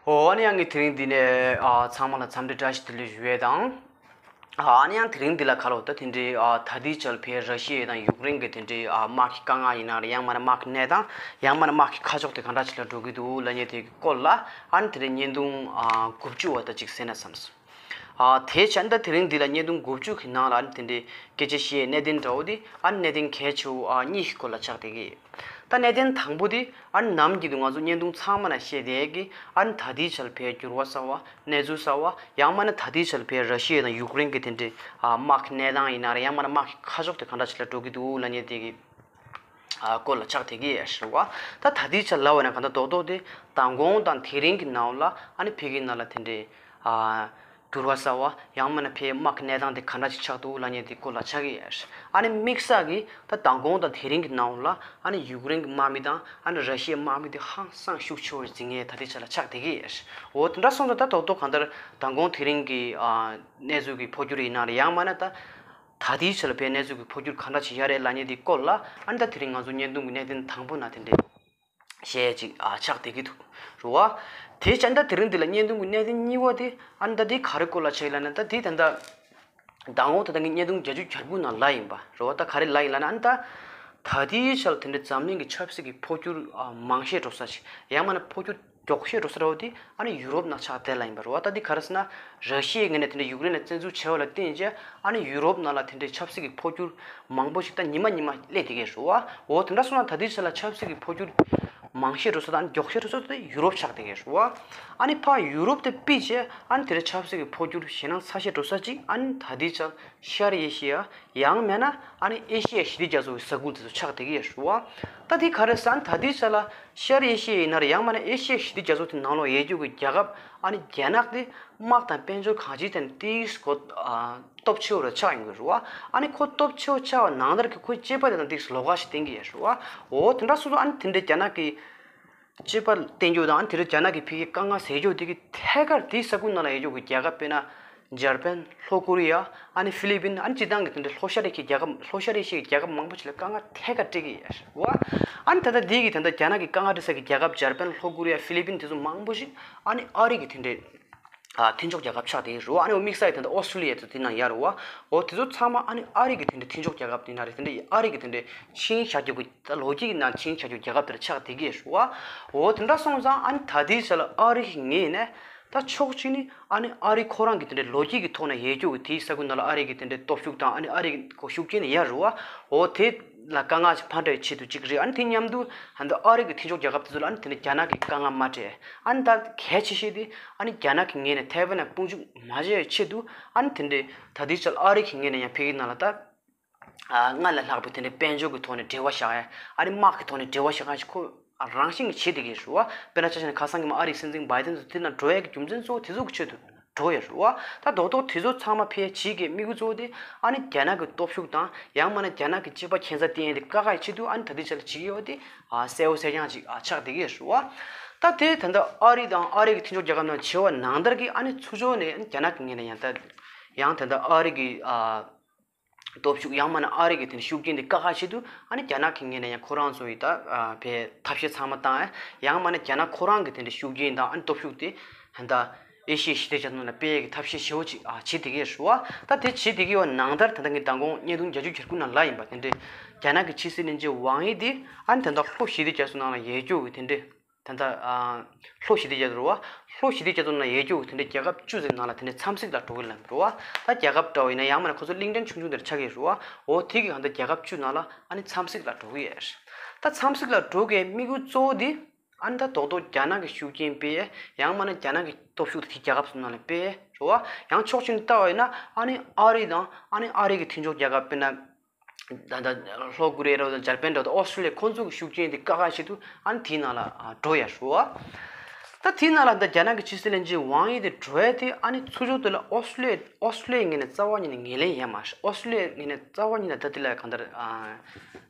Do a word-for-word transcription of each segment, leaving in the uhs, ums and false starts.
ཨོ་ཨ་ནི་ཡང་ངས་དེ་རིང་འདི་ནས་ཨ་ཚང་མ་ལ་འཚམས་འདྲི་བཀྲ་ཤིས་བདེ་ལེགས་ཞུ་ཡས་དང་། ཨ་ནི་ཡང་དེ་རིང་འདི་ལ་ཁ་ལོ་ད་དེ་འདྲའི་ཨ་ད་ལྟའི་ཆར་ཕའི་ར་ཤི་ཡ་དང་ཡུཀ་རེན་གྱི་དེ་འདྲའི་ཨ་དམག་གི་དཀའ་ངལ་ཡིན་ན་རེད། ཡང་མིན་ན་དམག་གི་གནས་སྟངས། ཡང་མིན་ན་དམག་གི་ཁ་ཕྱོགས་དེ་ག་འདྲ་ཞིག་ལ་འགྲོ་གི་འདུག་ལབ་མཁན་དེ་གི་སྐོར་ལ་ཨ་ནི་དེ་འདྲའི་བརྙན་ཐུང་ཨ་དགུ་བཅུ་བ་ད་ཅིག་གསན་ན་བསམས་སོང་། ཨ་དེ་བྱས་ད་དེ་རིང་འདི་ལ་བརྙན་ཐུང་དགུ་བཅུ་གི་ནང་ལ་ཨ་ནི་དེ་འདྲའི་སྐད་ཆ་བཤད་གནད་དོན་འདྲ་བོ་དེ་ཨ་ནི་གནད་དོན་གལ་ཆེ་བོ་ཨ་གཉིས་ཀྱི་སྐོར་ལ་ཆགས་བསྡད་ཀྱི་ཡོད། ད་གནད་དོན་དང་པོ་དེ་ཨ་ནི་ནམ་རྒྱུན་དུ་ང་ཚོ་བརྙན་ཐུང་ཚང་མ་ན་བཤད་བསྡད་ཀྱི་ཨ་ནི་ད་ལྟའི་ཆར་ཕའི་འགྱུར་བ་གསར་བ་གནས་ཚུལ་གསར་བ་ཡང་མིན་ན་ད་ལྟའི་ཆར་ཕའི་ར་ཤི་ཡ་དང་ཡུཀ་རེན་གྱི་དེ་འདྲའི་ཨ་དམག་གི་གནས་སྟངས་ཡིན་ན་རེད། ཡང་མིན་ན་དམག་གི་ཁ་ཕྱོགས་དེ་ག་འདྲ་ཞིག་ལ་འགྲོ་གི་འདུག་ལབ་མཁན་དེ་གི་ཨ་སྐོར་ལ་ཆགས་བསྡད་ཀྱི་ཡོད་རེད་བ། ད་ད་ལྟའི་ཆར་ལབ་པ་ན་ག་འདྲ་རྡོག་རྡོག་དེ་མདང་དགོང་དང་དེ་རིང་གི་ནང་ལ་ཨ་ནི་ཕ་གི་ནང་ལ་དེ་འདྲའི་ཨ་འགྱུར་བ་གསར་བ་ཡང་མིན་ན་ཕའི་དམག་གི་གནས་སྟངས་དེ་ག་འདྲ་ཞིག་ཆགས་འདུག་ལབ་མཁན་དེ་སྐོར་ལ་ཆགས་ཀྱི་ཡོད་རེད། ཨ་ནི་དམིགས་བསལ་གྱིས་ད་མདང་དགོང་དང་དེ་རིང་གི་ནང་ལ་ཨ་ནི་ཡུཀ་རེན་གྱི་དམག་མི་དང་ཨ་ནི་ར་ཤི་ཡའི་དམག་མི་དེ་ཧང་སང་ཤུགས་ཆེ་བོ་འཛིང་མཁན་ད་ལྟའི་ཆར་ལ་ཆགས་བསྡད་ཀྱི་ཡོད་རེད། འོ་དེ་འདྲ་སོང་ཙང་ད་རྡོག་རྡོག་གང་ལྟར་མདང་དགོང་དེ་རིང་གི་ཨ་གནས་ཚུལ་གྱི་འཕོ་འགྱུར་ཡིན་ན་རེད། ཡང་མིན་ན་ད་ད་ལྟའི་ཆར་ལ་ཕའི་གནས་ཚུལ་གྱི་འཕོ་འགྱུར་ག་འདྲ་ཞིག་ཡོད་རེད་ལབ་མཁན་དེ་སྐོར་ལ་ཨ་ནི་ད་དེ་རིང་ང་ཚོ་བརྙན་ཐུང་གི་གནད་དོན་དང་པོ་ན་དེ་འདྲའི་གཞས་ཅིག་ཨ་ཆགས་བསྡད་ཀྱི་འདུག་རེད་བ། དེ་བྱས་ད་དེ་རིང་འདི་ལ་བརྙན་ཐུང་གི་གནད་དོན་གཉིས་པ་དེ་ཨ་ནི་ད་དེ་ག་རེ་སྐོར་ལ་ཆགས་ཡོད་ལབ་ན། ད་དེ་ད་ལྟ་མདང་དགོང་ད་ལྟ་ངས་བརྙན་ཐུང་བརྒྱད་ཅུ་གྱ་དགུ་ནང་ལབ་ཡིན་པ་རེད་བ། ད་ག་རེ་ལབ་ཡིན་ལབ་ན་ཨ་ནི་ད་ད་ལྟའི་ཆར་དེ་འདྲའི་འཛམ་གླིང་གི་ཆབ་སྲིད་ཀྱི་འཕོ་འགྱུར་ཨ་མང་ཤས་འགྲོ་ས་ཞིག་ཡང་མིན་ན་འཕོ་འགྱུར་མགྱོགས་ཤོས་འགྲོ་ས་རེད་བ། དེ་ཨ་ནི་ཡུ་རོབ་ནང་ཆགས་བསྡད་ལ་ཡིན་པ་རེད་བ། ད་འདི་ག་རེ་ཟེར་ན་ར་ཤི་ཡའི་ངོས་ནས་དེ་འདྲ་ཡུཀ་རེན་ལ་བཙན་འཛུལ་བྱས་པ་ལ་བརྟེན་བྱས་ཨ་ནི་ཡུ་རོབ་ནང་ལ་དེ་འདྲའི་ཆབ་སྲིད་ཀྱི་འཕོ་འགྱུར་མང་པོ་ཞིག་ད་ཉི་མ་ཉི་མ་སླེབས་བསྡད་ཀྱི་རེད་བ། འོ་དེ་འདྲ་སོང་ན་ད་ལྟའི་ཆ་ལ་ཆབ་སྲིད་ཀྱི་འཕོ་འགྱུར་མང་ཤས་འགྲོ་ས་དང་མགྱོགས་ཤས་འགྲོ་ས་དེ་ཡུ་རོབ་ཆགས་བསྡད་ཀྱི་རེད་བ། ཨ་ནི་ཕར་ཡུ་རོབ་དེ་ཕུད་བྱས་ཨ་ནི་དེ་འདྲའི་ཆབ་སྲིད་ཀྱི་འཕོ་འགྱུར་ཞེད་སྣང་ཚ་ཤས་འགྲོ་ས་ཅིག་ཨ་ནི་ད་ལྟའི་ཆ་ཤར་ཨེ་ཤི་ཡ་ཡང་མིན་ན་ཨ་ནི་ཨེ་ཤི་ཡའི་ཞི་བདེ་རྒྱ་མཚོ་གི་ས་ཁུལ་དེ་ཚོ་ཆགས་བསྡད་ཀྱི་ཡོད་རེད་བ། ད་དེ་ག་རེ་ཟེར་ན་ད་ལྟའི་ཆ་ལ་ཤར་ཨེ་ཤི་ཡ་ཡིན་ན་རེད། ཡང་མིན་ན་ཨེ་ཤི་ཡའི་ཞི་བདེ་རྒྱ་མཚོ་དེ་ནང་ལོགས་ཡོད་རྒྱུ་གི་རྒྱལ་ཁབ་ཨ་ནི་རྒྱ་ནག་དེ་དམག་དང་དཔལ་འབྱོར་གང་ཅིའི་ཐད་ནས་ཏིག་སྐོར་ཨ་སྟོབས་ཆེ་བོ་རུ་ཆགས་ཡོང་གི་རེད་བ། ཨ་ནི་ཁོ་སྟོབས་ཆེ་བོ་ཆགས་པ་ནང་ལྟར་གྱི་ཁོའི་སྐྱེས་པ་དེ་དང་ཏིག་ལོགས་ཀ་ཞིག་བསྟན་གྱི་ཡོད་རེད་བ། འོ་དེ་འདྲ་སོང་ཙང་ཨ་ནི་དེ་འདྲའི་རྒྱ་ནག་གི་སྐྱེས་པ་བསྟན་རྒྱུ་དང་ཨ་ནི་དེ་འདྲའི་རྒྱ་ནག་གི་ཕ་གིའི་དཀའ་ངལ་སེལ་རྒྱུ་དེ་གི་ཐད་ཀར་དེའི་ས་ཁུལ་ནང་ལ་ཡོད་རྒྱུ་གི་རྒྱལ་ཁབ་དཔེར་ན་འཇར་པན། ལྷོ་ཀོ་རི་ཡ། ཨ་ནི་ཧྥི་ལི་པིན། ཨ་ནི་སྤྱིར་བཏང་གི་དེ་འདྲའི་ལྷོ་ཤར་ཨེ་ཤི་ཡའི་རྒྱལ་ཁབ། ལྷོ་ཤར་ཨེ་ཤི་ཡའི་རྒྱལ་ཁབ་མང་པོ་ཞིག་ལ་དཀའ་ངལ་ཐད་ཀར་སྤྲད་ཀྱི་ཡོད་རེད་བ། ཨ་ནི་ད་ལྟ་དེ་གི་ད་ལྟ་རྒྱ་ནག་གི་དཀའ་ངལ་འཕྲད་ས་གི་རྒྱལ་ཁབ་འཇར་པན། ལྷོ་ཀོ་རི་ཡ། ཧྥི་ལི་པིན་དེ་ཚོ་མང་པོ་ཞིག་ཨ་ནི་ཨ་རི་གི་དེ་འདྲའི་ཨ་མཐུན་ཕྱོགས་རྒྱལ་ཁབ་ཆགས་བསྡད་ཡོད་རེད་བ། ཨ་ནི་འོ་དམིགས་བསལ་གྱི་ད་ལྟ་ཨོ་སི་ཀྲོ་ལི་ཡ་དེ་ཚོ་དེ་ནང་ཡོད་རེད་བ། འོ་དེ་ཚོ་ཚང་མ་ཨ་ནི་ཨ་རི་གི་དེ་འདྲའི་མཐུན་ཕྱོགས་རྒྱལ་ཁབ་དེ་ན་རེད། དེ་འདྲའི་ཨ་རི་གི་དེ་འདྲའི་ཆིངས་བཞག་རྒྱུ་གི་ད་ལོ་རྒྱུས་ཀྱི་ནང་ཆིངས་བཞག་རྒྱུ་རྒྱལ་ཁབ་དེ་འདྲ་ཆགས་བསྡད་ཀྱི་ཡོད་རེད་བ། འོ་དེ་འདྲ་སོང་ཙང་ཨ་ནི་ད་ལྟའི་ཆ་ལ་ཨ་རི་གི་ངོས་ནས་ད་ཕྱོགས་གཅིག་ནས་ཨ་ནི་ཨ་རི་ཁོ་རང་གི་དེ་འདྲའི་ལོ་རྒྱུས་ཀྱི་ཐོག་ནས་ཡོད་རྒྱུ་གི་དེའི་ས་ཁུལ་ནང་ལ་ཨ་རི་གི་དེ་འདྲའི་སྟོབས་ཤུགས་དང་ཨ་ནི་ཨ་རི་གི་ཤུགས་རྐྱེན་ཡོད་རེད་བ། འོ་དེ་ལ་དཀའ་ངལ་ཕར་འདྲ་བའི་ཆེད་དུ་གཅིག་རེད། ཨ་ནི་དེ་མཉམ་དུ་ད་ལྟ་ཨ་རི་གི་མཐུན་ཕྱོགས་རྒྱལ་ཁབ་དེ་ཚོ་ལ་ཨ་ནི་དེ་འདྲའི་རྒྱ་ནག་གི་དཀའ་ངལ་མ་སྤྲད། ཨ་ནི་ད་གལ་ཆེ་ཤོས་དེ་ཨ་ནི་རྒྱ་ནག་གི་ངོས་ནས་ཐའེ་ཝན་ལ་དཔུང་འཇུག་མ་བྱས་པའི་ཆེད་དུ་ཨ་ནི་དེ་འདྲའི་ད་ལྟའི་ཆར་ཨ་རི་གི་ངོས་ནས་ཡང་ཕ་གི་ནང་ལ་ད་ཨ་སྔར་ལས་ལྷག་པའི་དེ་འདྲའི་དཔལ་འབྱོར་གྱི་ཐོག་ནས་འབྲེལ་བ་བཞག་ཡ། ཨ་ནི་དམག་གི་ཐོག་ནས་འབྲེལ་བ་བཞག་ཡ་ཞིག་ཁོ་རང་བཞིན་གྱིས་བྱེད་བསྡད་ཀྱི་རེད་བ། དཔེར་ན་ཆ་བཞག་ན་ཁ་སང་གི་མ་ཨ་རིའི་སྲིད་འཛིན་བྷའི་ཌེན་དེ་ཚོ་དེ་ནང་འགྲོ་ཡ་གི་རྒྱུ་མཚན་གཙོ་བོ་དེ་ཚོ་གི་ཆེད་དུ་འགྲོ་ཡ་རེད་བ། ད་རྡོག་རྡོག་དེ་ཚོ་ཚང་མ་ཕལ་ཆེར་གྱི་དམིགས་ཡུལ་གཙོ་བོ་དེ་ཨ་ནི་རྒྱ་ནག་གི་སྟོབས་ཤུགས་དང་ཡང་མིན་ན་རྒྱ་ནག་གི་སྤྱི་པ་ཁྱད་མཚར་དེ་ཡན་དེ་བཀག་ཡ་ཆེད་དུ་ཨ་ནི་ད་ལྟའི་ཆ་ལ་བྱེད་ཀྱི་ཡོད་དེ་ཨ་གསལ་བོ་གསལ་རྐྱང་ཅིག་ཨ་ཆགས་བསྡད་ཀྱི་རེད་བ། ད་དེ་ད་ལྟ་ཨ་རི་དང་ཨ་རི་གི་མཐུན་ཕྱོགས་རྒྱལ་ཁབ་ནང་བྱེད་པ་ནང་ལྟར་གྱི་ཨ་ནི་ཚུར་ཕྱོགས་ནས་ཨ་ནི་རྒྱ་ནག་གི་ངོས་ནས་ཡང་ད་ཡང་ད་ལྟ་ཨ་རི་གི་ཨ། སྟོབས་ཤུགས་ཡང་མིན་ན་ཨ་རི་གི་དེ་ནས་ཤུགས་རྐྱེན་དེ་བཀག་ཁ་ཆེད་དུ་ཨ་ནི་རྒྱ་ནག་གི་ངོས་ནས་ཡང་ཁོ་རང་ཚོ་ཡི་ད་ཨ་བའི་ཐབས་ཤེས་ཚང་མ་བཏང་ཨ། ཡང་མིན་ན་རྒྱ་ནག་ཁོ་རང་གི་དེ་འདྲའི་ཤུགས་རྐྱེན་དང་ཨ་ནི་སྟོབས་ཤུགས་དེ་ད་ཨེ་ཤི་ཡའི་ཞི་བདེ་རྒྱ་མཚོ་ནང་ལ་སྤེལ་ཡས་ཀྱི་ཐབས་ཤེས་ཞེ་པོ་ཅིག་ཨ་བྱེད་བསྡད་ཀྱི་རེད་བ། ད་དེ་བྱེད་བསྡད་ཀྱི་ཡོད་ནང་ལྟར་ད་ལྟ་ངས་མདང་དགོང་བརྙན་ཐུང་བརྒྱད་ཅུ་གྱ་དགུ་ནང་ལབ་ཡིན་པ། དེ་འདྲའི་རྒྱ་ནག་གི་ཕྱི་སྲིད་བློན་ཆེན་ཝང་ཡི་དེ་ཨ་ནི་ད་ལྟ་ལྷོ་ཞི་བདེ་རྒྱ་མཚོ་ནང་ལ་ཡོད་རྒྱུ་གི་དེ་འདྲའི་ད་ལྟ་ཨ་ལྷོ་ཞི་བདེ་རྒྱ་མཚོ་རེད་བ། ལྷོ་ཞི་བདེ་རྒྱ་མཚོ་ནང་ཡོད་རྒྱུ་དེ་འདྲའི་རྒྱལ་ཁབ་བཅུ་ཙམ་ནང་ལ་དེ་འདྲའི་འཚམས་གཟིགས་ལ་འགྲོ་གི་ལབ་རེད་བ། ད་རྒྱལ་ཁབ་འདྲ་བོ་ཡིན་ན་ཡང་མིན་ན་ཁོ་ཚོ་གླིང་ཕྲན་ཆུང་ཆུང་དེར་ཆགས་ཀྱི་རེད་བ། འོ་དེ་གི་གང་ལྟར་རྒྱལ་ཁབ་བཅུ་ནང་ལ་ཨ་ནི་འཚམས་གཟིགས་ལ་འགྲོ་གི་ཡོད་རེད། ད་འཚམས་གཟིགས་ལ་འགྲོ་གི་དམིགས་ཡུལ་གཙོ་བོ་དེ་ཨ་ནི་ད་རྡོག་རྡོག་རྒྱ་ནག་གི་ཤུགས་རྐྱེན་སྤེལ་ཡང་མིན་ན་རྒྱ་ནག་གི་སྟོབས་ཤུགས་དེ་རྒྱལ་ཁབ་ཚོ་ནང་ལ་སྤེལ་རེད་བ། ཡང་ཕྱོགས་གཅིག་ནས་བལྟ་བ་ཡིན་ན་ཨ་ནི་ཨ་རི་དང་ཨ་ནི་ཨ་རི་གི་མཐུན་ཕྱོགས་རྒྱལ་ཁབ་དཔེར་ན། ད་ལྟ་ལྷོ་ཀོ་རི་ཡ་རེད་དང་འཇར་པན་རེད་དང་ཨོ་སི་ཀྲོ་ལི་ཡ་ཁོང་ཚོ་གི་ཤུགས་རྐྱེན་དེ་བཀག་ཁ་ཆེད་དུ་ཨ་ནི་དེའི་ནང་ལ་ཨ་འགྲོ་ཡ་རེད་བ། ད་དེའི་ནང་ལ་ད་རྒྱ་ནག་གི་ཕྱི་སྲིད་བློན་ཆེན་ཝང་ཡི་དེ་འགྲོ་ཡ་དེ་ཨ་ནི་ཚུར་ཕྱོགས་དེ་ལ་ཨོ་སི་ཀྲོ་ལི་ཡ་ཨོ་སི་ཀྲོ་ལི་ཡའི་ངོས་ནས་རྩ་བ་ཉིད་ནས་ངོས་ལེན་ཡོད་མ་རེད། ཨོ་སི་ཀྲོ་ལི་ཡའི་ངོས་ནས་རྩ་བ་ཉིད་ནས་ད་དེ་ལ་གང་ལྟར་ཨ་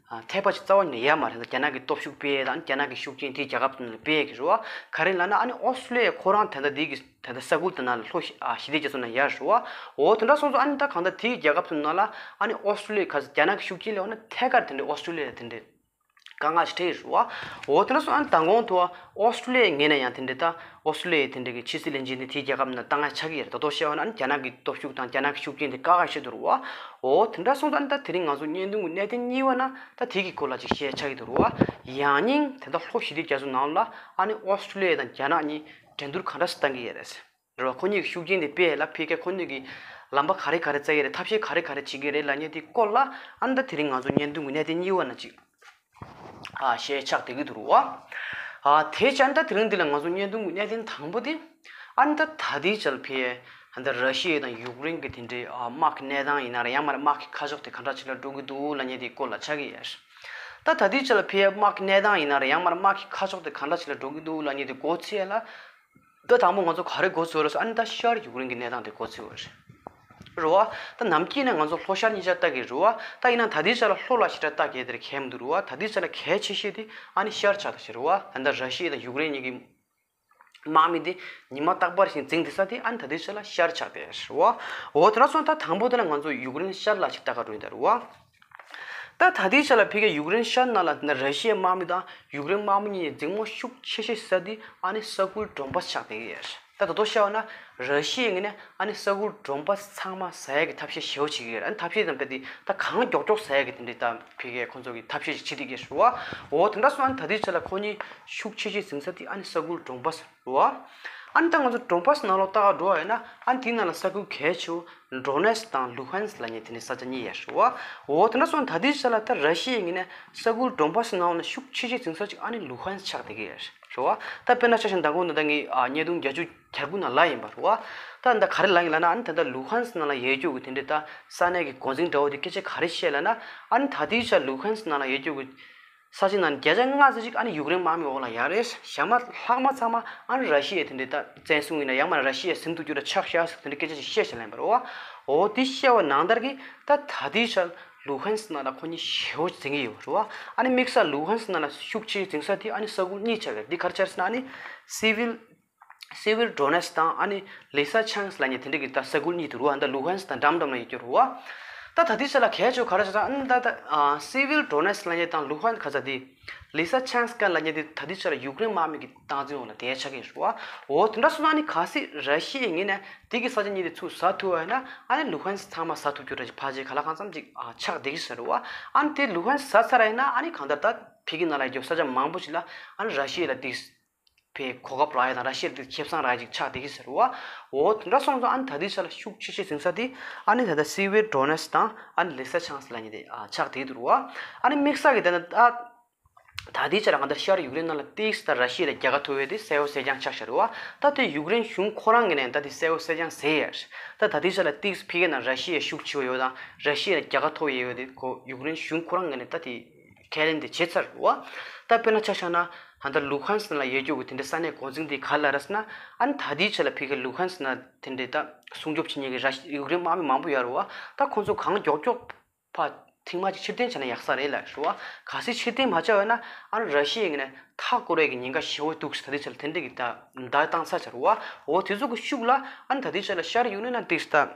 ཨ་ཐད་པ་ཞིག་རྩ་བ་ཉིད་ནས་ཡོད་མ་རེད། ད་རྒྱ་ནག་གི་སྟོབས་ཤུགས་སྤེལ་ཡ་དང་རྒྱ་ནག་གི་ཤུགས་རྐྱེན་དེ་རྒྱལ་ཁབ་ཚོ་ནང་ལ་སྤེལ་ཡ་གི་རེད་བ། ག་རེ་ལབ་ན་ཨ་ནི་ཨོ་སི་ཀྲོ་ལི་ཡ་ཁོ་རང་ད་ལྟ་དེ་གི་ད་ལྟ་ས་ཁུལ་དེ་ནང་ལ་ལྷོ་ཞི་ཨ་ཞི་བདེ་རྒྱ་མཚོ་ནང་ཡོད་རེད་བ། འོ་དེ་འདྲ་སོང་ཙང་ཨ་ནི་ད་གང་ལྟར་དེའི་རྒྱལ་ཁབ་ཚོ་ནང་ལ་ཨ་ནི་ཨོ་སི་ཀྲོ་ལི་ཡ་ག་ས་རྒྱ་ནག་གི་ཤུགས་རྐྱེན་ལས་འོ་ན་ཐད་ཀར་དེ་འདྲའི་ཨོ་སི་ཀྲོ་ལི་ཡ་དེ་འདྲའི་ དཀའ་ངལ་ཞིག་འཕྲད་ཀྱི་རེད་བ། འོ་དེ་འདྲ་སོང་ཨ་ནི་མདང་དགོང་དུ་ཨོ་སི་ཀྲུ་ལི་ཡའི་ངོས་ནས་ཡང་དེ་འདྲའི་ད་ཨོ་སི་ཀྲུ་ལི་ཡའི་དེ་འདྲའི་གི་ཕྱི་སྲིད་བློན་ཆེན་དེ་དེའི་རྒྱལ་ཁབ་ནང་གཏོང་ཡ་ཆགས་ཀྱི་ཡོད་རེད། ད་དོ་བཤད་པ་ན་ཨ་ནི་རྒྱ་ནག་གི་སྟོབས་ཤུགས་དང་རྒྱ་ནག་གི་ཤུགས་རྐྱེན་དེ་དཀའ་ཁག་ཆེ་འདུག་རེད་བ། འོ་དེ་འདྲ་སོང་ཙང་ཨ་ནི་ད་དེ་རིང་ང་ཚོ་བརྙན་ཐུང་གི་གནད་དོན་གཉིས་པ་ན་ད་དེ་གི་སྐོར་ལ་ཅིག་བཤད་ཆགས་ཀྱི་འདུག་རེད་བ། ཡང་སྙིང་དེ་ད་ལྷོ་ཞི་བདེ་རྒྱ་མཚོ་ནང་ལ་ཨ་ནི་ཨོ་སི་ཀྲུ་ལི་ཡ་དང་རྒྱ་ནག་གཉིས་འགྲན་བསྡུར་ག་འདྲ་སེ་བཏང་གི་ཡོད་རེད། རེད་བ། ཁོ་གཉིས་ཀྱི་ཤུགས་རྐྱེན་དེ་དཔེ་ལ་ཕི་ཀའི་ཁོ་གཉིས་ཀྱི་ལམ་པ་ག་རེ་ག་རེ་བཙལ་གྱི་རེད། ཐབས་ཤེས་ག་རེ་ག་རེ་བྱེད་ཀྱི་རེད་ལབ་མཁན་དེ་སྐོར་ལ་ཨ་ནི་ད་དེ་རིང་ང་ཚོ་བརྙན་ཐུང་གི་གནད་དོན་གཉིས་པ་ན་ཅིག་ཨ་བཤད་ཆགས་བསྡད་ཀྱི་འདུག་རེད་བ། ཨ་དེ་བྱས་ཨ་ནི་ད་དེ་རིང་འདི་ལ་ང་ཚོ་བརྙན་ཐུང་གི་གནད་དོན་དང་པོ་དེ་ཨ་ནི་ད་ད་ལྟའི་ཆར་ལ་ཕི་ཨ་ནི་ད་ར་ཤི་ཡ་དང་ཡུཀ་རེན་གྱི་དེ་འདྲའི་ཨ་དམག་གི་གནས་སྟངས་ཡིན་ན་རེད། ཡང་མ་རེད་དམག་གི་ཁ་ཕྱོགས་དེ་ག་འདྲ་ཅིག་ལ་འགྲོ་གི་འདུག་ལབ་མཁན་དེ་སྐོར་ལ་ཆགས་ཀྱི་ཡོད། ད་ད་ལྟའི་ཆར་ལ་ཕི་ཨ་དམག་གི་གནས་སྟངས་ཡིན་ན་རེད། ཡང་མ་རེད་དམག་གི་ཁ་ཕྱོགས་དེ་ག་འདྲ་ཅིག་ལ་འགྲོ་གི་འདུག་ལབ་མཁན་དེ་མགོ་ཚོས་ལ། ད་དང་པོ་ང་ཚོ་ག་རེ་མགོ་ཚོས་རེད་ཟེར་ཨ་ནི་ད་ཤར་ཡུཀ་རེན་གྱི་གནས་སྟངས་དེ་མགོ་ཚོས་པ་རེད། རེད་བ། ད་ནམ་རྒྱུན་ནས་ང་ཚོ་ལྷོ་ཤར་གཉིས་ཆ་ལྟ་གི་རེད་བ། ད་ཡིན་ན་ད་ལྟའི་ཆ་ལ་ལྷོ་ལ་ཞེ་དྲག་ལྟ་གི་དེར་གལ་མི་འདུག་རེད་བ། ད་ལྟའི་ཆ་ལ་གལ་ཆེ་ཤོས་དེ་ཨ་ནི་ཤར་ཆགས་ད་ཞིག་རེད་བ། ད་ལྟ་ར་ཤི་ཡ་དང་ཡུཀ་རེན་གཉིས་ཀྱི་དམག་མི་དེ་ཉི་མ་རྟག་པར་བཞིན་འཛིང་བསྡད་ས་དེ་ཨ་ནི་ད་ལྟའི་ཆ་ལ་ཤར་ཆགས་བསྡད་རེད་བ། འོ་དེ་འདྲ་སོང་ད་དང་པོ་དེ་ལ་ང་ཚོ་ཡུཀ་རེན་ཤར་ལ་ཞིག་ལྟ་ག་འགྲོ་ཡིན་ད་རེད་བ། ད་ད་ལྟའི་ཆ་ལ་ཕ་གིའི་ཡུཀ་རེན་ཤར་ནང་ལ་ན་ར་ཤི་ཡའི་དམག་མི་དང་ཡུཀ་རེན་དམག་མི་གཉིས་འཛིང་མོ་ཤུགས་ཆེ་ཤོས་ཟེར་དེ་ཨ་ནི་ས་ཁུལ་ཌོན་བྷ་སི་ཆགས་བསྡད་ཀྱི་ཡོད་རེད། ད་ད་དུང་བཤད་པ་ན་ར་ཤི་ཡའི་ངོས་ནས་ཨ་ནི་ས་ཁུལ་ཌོན་བྷ་སི་ཚང་མ་ཟ་ཡ་གི་ཐབས་ཤེས་ཞེ་པོ་བྱེད་ཀྱི་ཡོད་རེད། ཨ་ནི་ཐབས་ཤེས་དང་རྦད་དེ་ད་གང་མགྱོགས་མགྱོགས་ཟ་ཡ་གི་དེ་འདྲའི་ད་ཕ་གིའི་ཁོང་ཚོ་གི་ཐབས་ཤེས་ཅིག་བྱེད་བསྡད་ཀྱི་ཡོད་རེད་བ། འོ་དེ་འདྲ་སོང་ཨ་ནི་ད་ལྟའི་ཆ་ལ་ཁོ་གཉིས་ཤུགས་ཆེ་ཤོས་འཛིང་ས་དེ་ཨ་ནི་ས་ཁུལ་ཌོན་བྷ་སི་རེད་བ། ཨ་ནི་ད་ང་ཚོ་ཌོན་བྷ་སི་ནང་ལོགས་ལྟ་ག་འགྲོ་བ་ཡིན་ན་ཨ་ནི་དེའི་ནང་ལ་ས་ཁུལ་གལ་ཆེ་བོ་ཌོ་ནེ་སི་དང་ལུ་ཧན་སི་ལབ་མཁན་དེ་འདྲའི་ས་ཆ་གཉིས་ཡོད་རེད་བ། འོ་དེ་འདྲ་སོང་ད་ལྟའི་ཆ་ལ་ད་ར་ཤི་ཡའི་ངོས་ནས་ས་ཁུལ་ཌོན་བྷ་སི་ནང་ལོགས་ནས་ཤུགས་ཆེ་ཤོས་འཛིང་ས་ཅིག་ཨ་ནི་ལུ་ཧན་སི་ཆགས་བསྡད་ཀྱི་ཡོད་རེད་བ། ད་དཔེར་ན་ཆ་བཞག་ན་མདང་དགོང་ད་ལྟ་ངས་ཨ་བརྙན་ཐུང་བརྒྱད་ཅུ་གྱ་དགུ་ནང་ལབ་ཡིན་པ་རེད་བ། ད་ད་ག་རེ་ལབ་ཡིན་ལབ་ན་ཨ་ནི་ད་ལྟ་ལུ་ཧན་སི་ནང་ལ་ཡོད་རྒྱུ་གི་དེ་འདྲའི་ད་ས་གནས་ཀྱི་འགོ་འཛིན་འདྲ་བོ་དེ་སྐད་ཆ་ག་རེ་བཤད་ལབ་ན་ཨ་ནི་ད་ལྟའི་ཆ་ལུ་ཧན་སི་ནང་ལ་ཡོད་རྒྱུ་གི་ས་ཆ་ནང་བརྒྱ་ཆ་ལྔ་ཙམ་ཅིག་ཨ་ནི་ཡུཀ་རེན་དམག་མི་འོག་ལ་ཡོད་རེད། ཞག་མ་ལྷག་མ་ཚང་མ་ཨ་ནི་ར་ཤི་ཡའི་དེ་འདྲའི་ད་བཙན་བཟུང་ཡིན་ན་ཡང་མ་ར་ཤི་ཡས་ཟིན་ཐུབ་རྒྱུ་ར་ཆགས་ཤག་ཟེར་དེ་འདྲའི་སྐད་ཆ་ཅིག་བཤད་བཞག་ལབ་ཡིན་པ་རེད་བ། འོ་དེ་བཤད་པ་ནང་ལྟར་གྱི་ད་ད་ལྟའི་ཆར་ལུ་ཧན་སི་ནང་ལ་ཁོ་གཉིས་ཞེ་པོ་འཛིང་གི་ཡོད་རེད་བ། ཨ་ནི་དམིགས་བསལ་ལུ་ཧན་སི་ནང་ལ་ཤུགས་ཆེ་འཛིང་ས་དེ་ཨ་ནི་ས་ཁུལ་གཉིས་ཆགས་ཀྱི་རེད། འདི་ག་རེ་ཆགས་ཟེར་ན་ཨ་ནི་སི་ཝིལ་སི་ཝིལ་ཌོ་ནེ་སི་དང་ཨ་ནི་ལི་ས་ཆང་སི་ལབ་མཁན་དེ་འདྲ་གི་ད་ས་ཁུལ་གཉིས་འདུག་རེད་བ། ད་ལུ་ཧན་སི་དང་འགྲམ་འགྲམ་ལ་ཡོད་ཀྱི་རེད་བ། ད་ད་ལྟའི་ཆ་ལ་གལ་ཆེ་བ་ག་རེ་ཆགས་ཟེར་ན་ཨ་ནི་ད་ད་ཨ་སི་ཝིལ་ཌོ་ནེ་སི་ལབ་མཁན་དང་ལུ་ཧན་ག་ས་དེ་ལི་ས་ཆང་སི་ཀ་ལབ་མཁན་དེ་ད་ལྟའི་ཆ་ལ་ཡུཀ་རེན་དམག་མི་གི་སྟངས་འཛིན་འོག་ལ་བསྡད་ཆགས་ཀྱི་རེད་བ། འོ་དེ་འདྲ་སོང་ན་ཨ་ནི་གལ་སྲིད་ར་ཤི་ཡའི་ངོས་ནས་དེ་གི་ས་ཆ་གཉིས་དེ་ཚུར་ཟ་ཐུབ་པ་ཡིན་ན་ཨ་ནི་ལུ་ཧན་སི་ཚང་མ་ཟ་ཐུབ་རྒྱུ་འདྲ་ཅིག་ཕལ་ཆེར་ག་ལ་གང་འཚམ་ཅིག་ཨ་ཆགས་བསྡད་ཀྱི་ཟེར་བ། ཨ་ནི་དེ་ལུ་ཧན་སི་ཟ་ཚར་བ་ཡིན་ན་ཨ་ནི་གང་ལྟར་ད་ཕ་གི་ནང་ལ་ཡོད་རྒྱུ་ས་ཆ་མང་པོ་ཞིག་ལ་ཨ་ནི་ར་ཤི་ཡ་ལ་དེ་བའི་གོ་སྐབས་རག་ཡ་དང་ར་ཤི་ཡ་ལ་དེ་ཁེ་བཟང་རག་ཡ་ཅིག་ཆགས་བསྡད་ཀྱི་ཟེར་བ། འོ་དེ་འདྲ་སོང་ཙང་ཨ་ནི་ད་ལྟའི་ཆ་ལ་ཤུགས་ཆེ་ཤོས་འཛིང་ས་དེ་ཨ་ནི་ད་ལྟ་སི་ཝིལ་ཌོ་ནེ་སི་དང་ཨ་ནི་ལི་ས་ཆང་སི་ལབ་མཁན་དེ་ཨ་ཆགས་བསྡད་ཀྱི་འདུག་རེད་བ། ཨ་ནི་དམིགས་བསལ་གྱི་དེ་ནི་ད། ད་ལྟའི་ཆ་ལ་གང་ལྟར་ཤར་ཡུཀ་རེན་ནང་ལ་ཏིག་ཙམ་ད་ར་ཤི་ཡ་ལ་རྒྱལ་ཁ་ཐོབ་ཡས་དེ་གསལ་པོ་གསལ་རྐྱང་ཆགས་བཞག་རེད་བ། ད་དེ་ཡུཀ་རེན་གཞུང་ཁོ་རང་ངོས་ནས་ད་དེ་གསལ་པོ་གསལ་རྐྱང་ཟེར་ཡས། ད་ད་ལྟའི་ཆ་ལ་ཏིག་ཙམ་ཕ་གི་ནང་ར་ཤི་ཡ་ཤུགས་ཆེ་བོ་ཡོད་དང་ར་ཤི་ཡ་ལ་རྒྱལ་ཁ་ཐོབ་ཡས་ཡོད་དེ་ཁོ་ཡུཀ་རེན་གཞུང་ཁོ་རང་ངོས་ནས་ད་དེ་ཁས་ལེན་དེ་བྱས་ཚར་རེད་བ། ད་དཔེར་ན་ཆ་བཞག་ན་ད་ལྟ་ལུ་ཧན་སི་ནང་ལ་ཡོད་རྒྱུ་གི་དེ་འདྲའི་ས་གནས་འགོ་འཛིན་དེ་ག་རེ་ལབ་རེད་ཟེར་ན་ཨ་ནི་ད་ལྟའི་ཆ་ལ་ཕ་གི་ལུ་ཧན་སི་ནང་དེ་འདྲའི་ད་སྲུང་སྐྱོབ་བྱེད་མཁན་གྱི་ར་ཤི་ཡུཀ་རེན་དམག་མི་མང་པོ་ཡོད་རེད་བ། ད་ཁོང་ཚོ་གང་མགྱོགས་མགྱོགས་ཕར་ཐེངས་མ་གཅིག་ཕྱིར་འཐེན་བྱས་ན་ཡག་ས་རེད་ལབ་རེད་བ། གལ་སྲིད་ཕྱིར་འཐེན་མ་བྱས་པ་ན་ཨ་ནི་ར་ཤི་ཡའི་ངོས་ནས་མཐའ་བསྐོར་ཡས་ཀྱི་ཉེན་ཁ་ཞེ་པོ་འདུག་ཟེར་ད་ལྟའི་ཆ་ལ་དེ་འདྲ་གི་ད་བརྡ་བཏང་ཚར་ཚར་བ། འོ་དེ་ཚོ་གི་ཤུགས་ལ་ཨ་ནི་ད་ལྟའི་ཆ་ལ་ཤར་ཡུཀ་རེན་ནང་ཏིག་ཙམ་